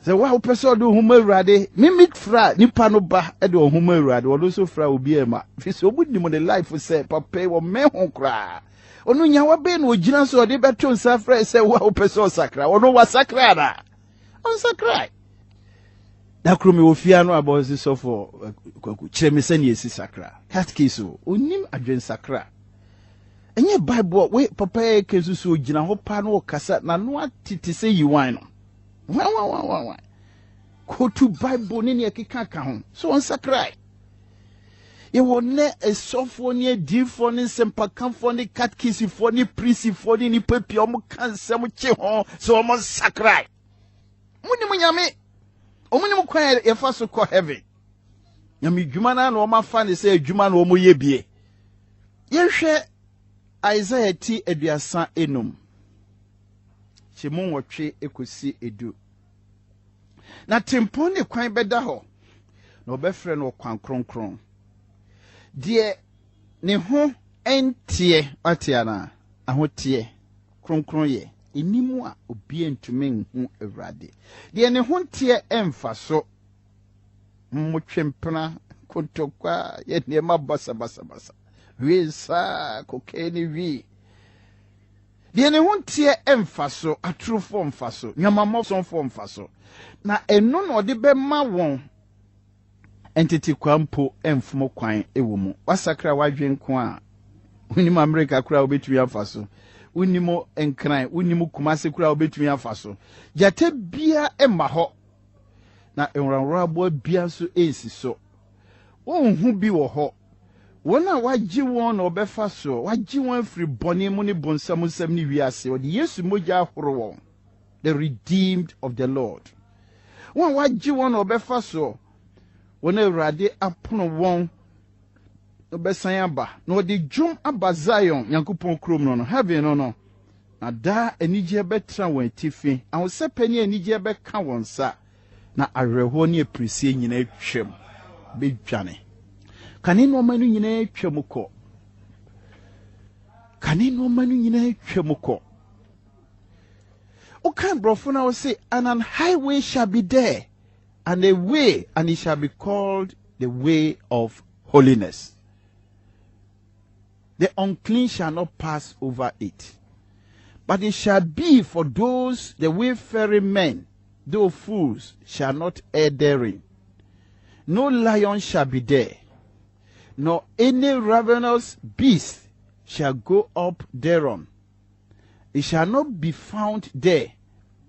Sɛ wo a wopɛ sɛ ɔde wo ho ma Awurade, me me fra nipa no ba de ɔho ma Awurade, ɔno nso fra obi ɛma. Fi sɛ ɔmo nim ne life sɛ papa yi ɔmmɛn ho koraa. Ɔno nyawa bɛn na ɔgyina so ɔde bɛto nsa frɛ sɛ wo a wopɛ sɛ ɔsakra, ɔno wasakra anaa? Ɔnsakrae. Da koro mewɔ fie ano abɔ si sɔfo Kwaku kyerɛ me sɛnea esi sakra. Catechist o, onim adwensakra. Ɛnyɛ Bible we papa yɛ kɛ nso so ogyina hɔ paa na ɔkasa n'ano atete sɛ yiwan no. Wanwanwanwan. Kotu Bible ne nea ɛkeka ka ho. So ɔnsakrae. Yɛwɔ nnɛ asɔfoɔ ne adiyifoɔ ne nsɛmpakafoɔ ne katkisifoɔ ne prisifoɔ ne nnipa pii a wɔka nsɛm kye ho sɛ wɔn nsakrae. Wɔn nim Nyame. Wɔn nim kwan a yɛfa so kɔ heaven. Nyame dwuma no na wɔn afa ne sɛ adwuma na wɔn yɛ bie. Yɛhwɛ Isaiah ti 35. Kyɛmu 8 ekosi 10. Na tempɔn ne kwan bɛda hɔ, na wɔbɛfrɛ no ɔkwan kronkron. Deɛ ne ho nteɛ, wate anaa? Ahoteɛ, kronkronyɛ, ɛni mu a obiara ntumi nhu Awurade. Deɛ ne ho nteɛ mfa so, mmotwe mpena, kotokwa, yɛ nneɛma basabasabasa, wee nsa, kokaine ne wii. Deɛ ne ho nteɛ mfa so, atorofoɔ mfa so, nnwamammɔsɔnfoɔ mfa so, na ɛno na ɔde bɛma wɔn ntetekwa mpo mfom kwan wɔ mu. Wasakra w'adwene nko a, wonim Amerika koraa wobɛtumi afa so, wonim Nkran, wonim Kumase koraa wobɛtumi afa so. Gyata bia mma hɔ, na nworanwora aboa bia nso nsi so. Wonhu bi wɔ hɔ. Wɔn a wagye wɔn na wɔbɛfa soɔ, wagye wɔn afiri bɔne mu ne bonsam nsam ne wiase. Ɔde Yesu mogya ahoro wɔn. The redeemed of the Lord. Wɔn a wagye wɔn na wɔbɛfa soɔ, wɔn a Awurade apono wɔn wɔbɛsan aba na ɔde dwom aba Zion, Nyankopɔn kurom no no, heaven no no. Na daa anigyeɛ bɛtena wɔn atifi, ahosɛpɛ ne anigyeɛ bɛka wɔn nsa, na awerɛhoɔ ne apirisie nyinaa twam bɛdwane. Kane nneɛma no nyinaa twam kɔ. Kane nneɛma no nyinaa twam kɔ. Wokan borɔfo no a wɔse, and an highway shall be there, and a way, and it shall be called the way of holiness. The unclean shall not pass over it, but it shall be for those, the wayfaring men, though fools, shall not err therein. No lion shall be there, nor any ravenous beast shall go up thereon. It shall not be found there,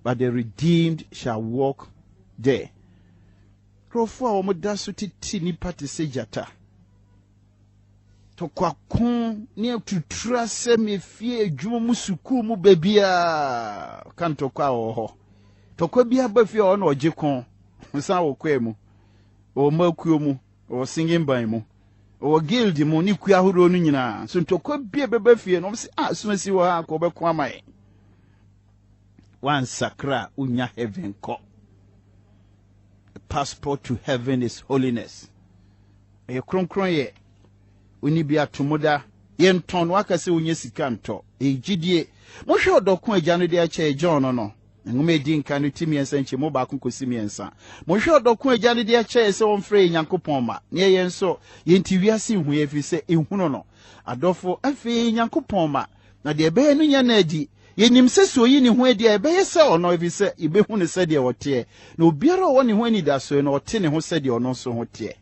but the redeemed shall walk there. Nkurɔfoɔ a wɔda so tete nipa te sɛ gyata. Tɔkwako ne atuturu asɛm efie, adwuma mu, sukuu mu, baabiara ka ntɔkwa a wɔwɔ hɔ. Tɔkwa bi aba fie a ɔno ɔgye ko, san wɔ kwaa mu, wɔ mmakuo mu, wɔ singing ban mu, wɔ guild mu ne kuo ahodoɔ no nyinaa. So ntɔkwa bi a ɛbɛba fie no, wɔn sɛ ah sumasi wɔ ha kɔ ɔbɛko ama yɛn. Wansakra a wonya heaven kɔ. The passport to heaven is holiness. Ɛyɛ kronkron yɛ. Oni bi ato mu da. Yɛntɔn no aka sɛ wonya sika ntɔ. Ɛyɛ gyidie. Mohwɛ ɔdɔ ko Agya no de akyɛ John no no. Nwoma a ɛdi nkan no ti mmiɛnsa nkyɛmu baako kɔsi mmiɛnsa. Monhwɛ ɔdɔ ko Agya no de akyɛ yɛn sɛ wɔmfrɛ yɛn Nyankopɔn mma, na yɛyɛ nso. Yɛn nti wiase nhu yɛn ɛfiri sɛ ɛnhunu no. Adɔfo, afei yɛyɛ Nyankopɔn mma, na deɛ ɛbɛyɛ no nya no adi. Yɛnim sɛ sɛ ɔyi ne ho adi a, yɛbɛyɛ sɛ ɔno, ɛfiri sɛ yɛbɛhu no sɛdeɛ ɔteɛ. Na obiara a ɔwɔ ne ho anidasoɔ no, ɔte ne ho sɛdeɛ ɔno nso ho teɛ.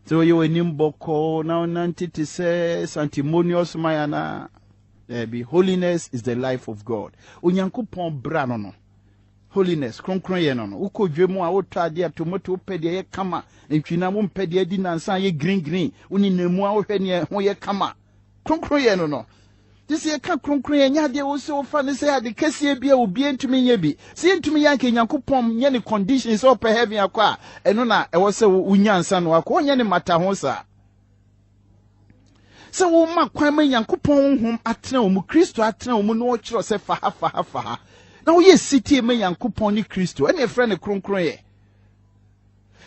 Sɛ woyɛ w'anim bɔkɔɔ na wonante te sɛ sanctimonious man anaa? Daabi. Holiness is the life of God. Onyankopɔn bra no no. Holiness, kronkronyɛ no no. Wokɔ dwa mu a wotɔ adeɛ a tomato wopɛ deɛ ɛyɛ kama, ntwinam wompɛ deɛ adi nansa ayɛ green green, wonenam mu a wohwɛ neɛ ho yɛ kama. Kronkronyɛ no no. Te sɛ yɛka kronkronyɛ nyɛ adeɛ wo sɛ wofa no sɛ ade kɛseɛ bi a obiara ntumi nyɛ bi. Sɛ yɛntumi yɛ anka Nyankopɔn nyɛ ne condition sɛ ɔpɛ heaven akɔ a, ɛno na ɛwɔ sɛ wonya nsa no akɔ. Ɔnyɛ ne mata ho saa. Sɛ woma kwan ma Nyankopɔn honhom atena wo mu, Kristo atena wo mu na ɔkyerɛ sɛ fa ha, fa ha, fa ha, na woyɛ setie ma Nyankopɔn ne Kristo, ɛne ɛfrɛ no kronkronyɛ.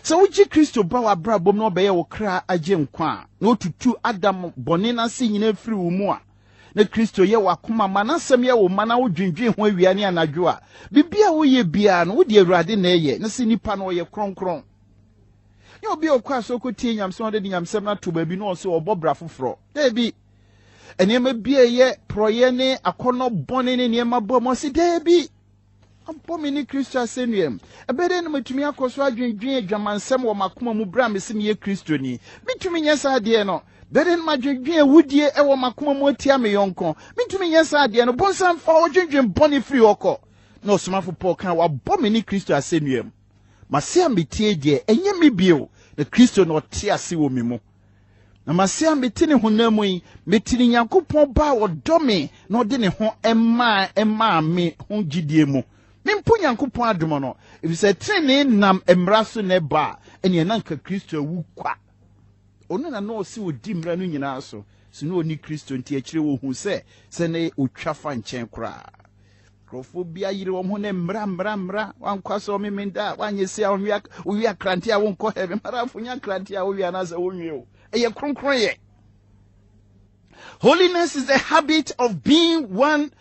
Sɛ wogye Kristo ba w'abrabɔ mu na ɔbɛyɛ wo kra agye nkwa a, na otutu Adam bɔne no ase nyinaa firi wo mu a, na Kristo yɛ w'akoma ma n'asɛm yɛ wo ma na wodwendwen ho awia ne anadwo a, biribi a woyɛ biara no, wode Awurade na ɛyɛ, na sɛ nipa no ɔyɛ kronkron. Nyɛ obi a ɔkɔ asɔre kɔtie nyamesɛm a ɔde de nyamesɛm no ato baabi na ɔsɛ ɔbɔ bra foforɔ. Daabi. Nneɛma bi a ɛyɛ porɔeɛ ne akɔnnɔ bɔne ne nneɛma bɔ mu ɔse daabi. Abɔ me ne Kristo asɛnnua mu. Ɛbɛyɛ dɛn na matumi akɔ so adwendwen adwamansɛm wɔ m'akoma mu berɛ a mese meyɛ Kristoni? Mentumi nyɛ saa adeɛ no. Ɛbɛyɛ dɛn na madwendwen awudie wɔ m'akoma mu atia me yɔnko? Mentumi nyɛ saa adeɛ no. Bonsam fa ɔdwendwen bɔne firi hɔ kɔ. Na ɔsomafo Paul kaa, Wabɔ me ne Kristo asɛnnua mu. M'ase a metie deɛ, ɛnyɛ me bio, na Kristo na ɔte ase wɔ me mu. Na m'ase a mete ne honam mu yi, mete ne Nyankopɔn Ba a ɔdɔ me na ɔde ne ho maa maa me ho gyidie mu. Mempo Nyankopɔn adom no, ɛfiri sɛ tenenee nam mmara so na ɛba a, ɛnneɛ na anka Kristo awu kwa. Ɔno na na ɔse ɔdi mmara no nyinaa so, so na ɔnni Kristo nti akyire wɔhuu sɛ sɛ na ɔtwa fa nkyɛn koraa. Nkurɔfoɔ bi ayere wɔn ho ne mmara mmara mmara wankɔ asɔ ɔmemenda a wanyɛ se a ɔnwe wowe akrante a wonkɔ heaven marafo nya akrante a wowe anaasɛ wonwe o ɛyɛ kronkron yɛ. Holiness is the habit of being one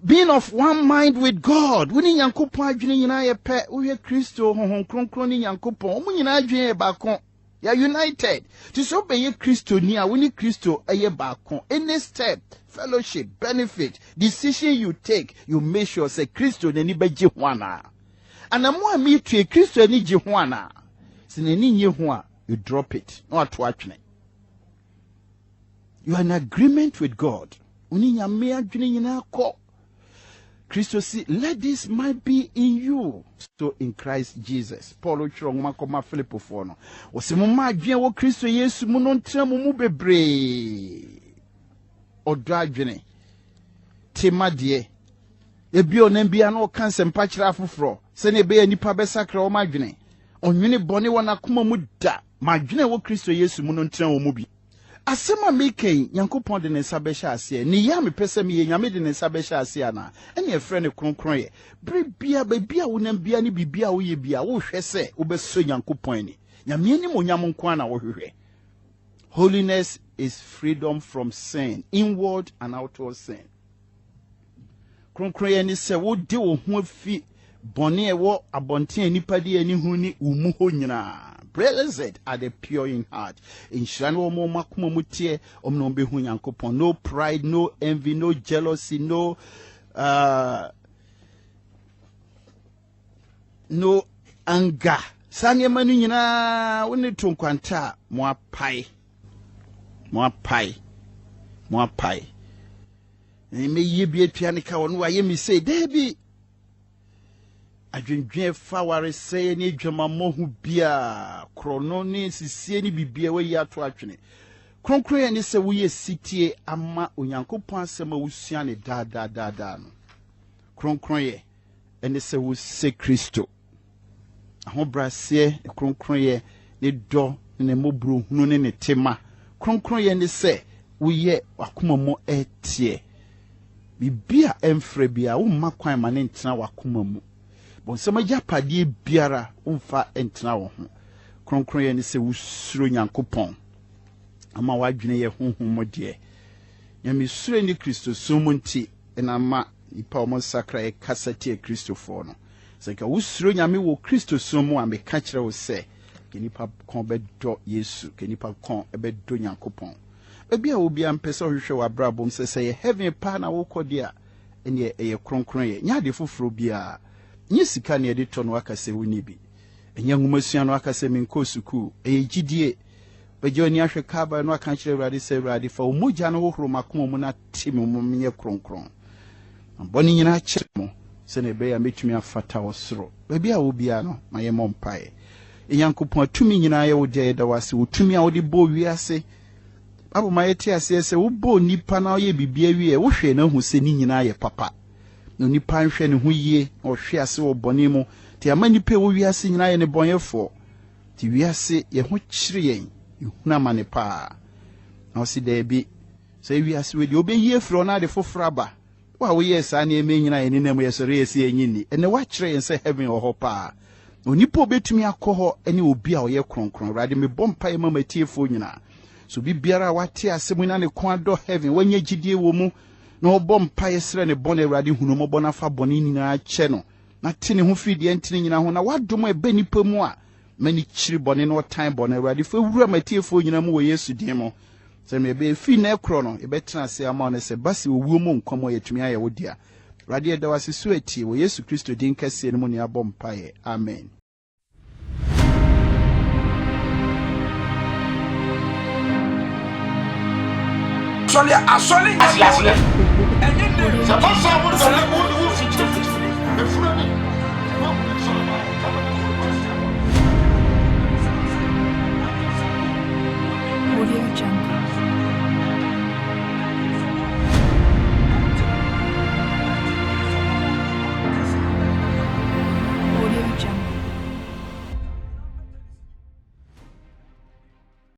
being of one mind with God. Wo ne Nyankopɔn adwene nyinaa yɛ pɛ. Wohwɛ Kristo, Honhom Kronkron ne Nyankopɔn, wɔn nyinaa adwene yɛ baako. Yɛ united. Nti sɛ wobɛyɛ Kristoni a, wo ne Kristo yɛ baako. Any step, fellowship, benefit, decision you take, you make sure sɛ Kristo n'ani bɛgye ho anaa. Anamo a meretue, Kristo ani gye ho anaa? Sɛ n'ani nnye ho a, you drop it na wato atwene. You are in agreement with God. Wo ne Nyame adwene nyinaa kɔ. Kristo si, let this mind be in you, so in Christ Jesus. Paul twerɛ nwoma kɔma Filipofoɔ no, ɔsɛ mo ma adwene wɔ Kristo Yesu mu no ntena mo mu bebree. Ɔdɔ adwene, tema deɛ, ebi ɔnam bia na ɔka nsɛmpa kyerɛ afoforɔ sɛnea ɛbɛyɛ nnipa bɛsakra wɔn adwene. Ɔnwene bɔne wɔ n'akoma mu da. Ma adwene wɔ Kristo Yesu mu no ntena wɔn mu bi. Asɛm a mereka yi, Nyankopɔn de ne nsa bɛhyɛ aseɛ? Nneyɛɛ a mepɛ sɛ meyɛ, Nyame de ne nsa bɛhyɛ aseɛ anaa? Ɛnna yɛfrɛ no kronkronyɛ. Berɛ biara, baabi a wonam biara ne biribiara a woyɛ biara, wohwɛ sɛ wobɛsɔ Nyankopɔn ani. Nyame animuonyam nko ara na wohwehwɛ. Holiness is freedom from sin, inward and outward sin. Kronkronyɛ ne sɛ wode wo ho afi bɔne a ɛwɔ abɔnten a nnipa de ani hu ne wo mu hɔ nyinaa. Blessed are the pure in heart. Nhyira ne wɔn a wɔn akoma mu teɛ, wɔn na wɔbɛhu Nyankopɔn. No pride, no envy, no jealousy, no uh, no anger. Saa nneɛma no nyinaa wo ne to nkwanta a mo apae. Mo apae. Mo apae. Mɛyɛ bi atua ne ka ɔno wayɛ me sei. Daabi. Adwendwen fa waresɛeɛ ne adwamammɔ ho biara, korɔno ne nsisie ne biribiara wayi ato atwene. Kronkronyɛ ne sɛ woyɛ sitie ama Onyankopɔn asɛm a wosua ne daadaadaadaa no. Kronkronyɛ ne sɛ wosɛ Kristo. Ahobrɛaseɛ, ne kronkronyɛ, ne dɔ, ne ne mmɔborɔhunu ne ne tema. Kronkronyɛ ne sɛ woyɛ w'akoma mu teɛ. Biribi a ɛmfra biara, womma kwan ma ne ntena w'akoma mu. Bonsam agyapadeɛ biara, womfa ntena wo ho. Kronkronyɛ ne sɛ wosuro Nyankopɔn, ama w'adwene yɛ honhom mu deɛ. Nyamesuro nni Kristosom mu nti na ama nnipa a wɔnsakraeɛ kasa tia Kristofoɔ no. Sɛ nka wosuro Nyame wɔ Kristosom mu a, meka kyerɛ wo sɛ, nka nnipa kɔn bɛdɔ Yesu, nka nnipa kɔn bɛdɔ Nyankopɔn. Baabi a wɔ biara mpɛ sɛ wohwehwɛ w'abrabɔ mu sɛ, sɛ ɛyɛ heaven paa na wokɔ deɛ a, ɛnneɛ ɛyɛ kronkronyɛ, nyɛ ade foforɔ biara. Nyɛ sika na yɛde tɔ no aka sɛ wonni bi. Ɛnyɛ nwomasua no aka sɛ menkɔɔ sukuu. Ɛyɛ gyidie. Bɛgye w'ani ahwɛ Kalvary no aka akyerɛ Awurade sɛ, Awurade, fa wo mogya no hohoro m'akoma mu na te me mu menyɛ kronkron. Ma bɔne nyinaa kyɛ mo sɛnea ɛbɛyɛ a mɛtumi afata ɔsoro. Baabi a wɔ biara no, ma yɛmmɔ mpaeɛ. Yɛn Nyankopɔn, tumi nyinaa yɛ wo dea, yɛda wo ase wɔ tumi a wode bɔɔ wiase. Bible ma yɛte aseɛ sɛ wobɔɔ nnipa na woyɛ biribi awie, wohwɛɛ na ahu sɛ ne nyinaa yɛ papa. Na onipa nhwɛ ne ho yie na ɔhwe ase wɔ bɔne mu. Nti ama nnipa a ɛwɔ wiase nyinaa yɛ nnebɔneyɛfoɔ. Nti wiase yɛn ho kyere yɛn, yɛhunu amane paa. Na ɔse daabi, sɛ wiase wei deɛ wobɛyi afiri hɔ na ade foforɔ aba. Wo a woyɛɛ saa nneɛma yi nyinaa yɛn nenam mu yɛsɔre yɛse yɛnnye nni. Ɛnnɛ woakyerɛ yɛn sɛ heaven wɔ hɔ paa. Na onipa a obɛtumi akɔ hɔ ne obi a ɔyɛ kronkron. Awurade mebɔ mpaeɛ ma m'atiefoɔ nyinaa. Sɛ obi biara a wate asɛm yi na ne kɔn adɔ heaven, wanya gyidie wɔ mu, na ɔbɔ mpaeɛ srɛ ne bɔne, Awurade hunu mmɔbɔ na fa bɔne nyinaa kyɛ no. na te ne ho firi deɛ ɛntene nyinaa ho, na w'adom a ɛba nnipa mu a m'ani kyiri bɔne na ɔtan bɔne. Awurade, fa wura m'atiefoɔ nyinaa mu wɔ Yesu din mu, sɛ mmerɛ ɛbɛyɛ firi nnɛ korɔ no, yɛbɛtena ase ama wo, na sɛ ɛba sɛ owuo mu nkwa mu a, yɛatumi ayɛ wo dea. Awurade, yɛda wo ase so atie, wɔ Yesu Kristo din kɛseɛ no mu na yɛabɔ mpaeɛ. Amen. Asɔre a asɔre nyɛ bɔne. Ɛnyɛ nɛ. Sɛ ɛba saa wo dane wo ne wo fikyiri fikyiri efunu ani. Audio Jungle.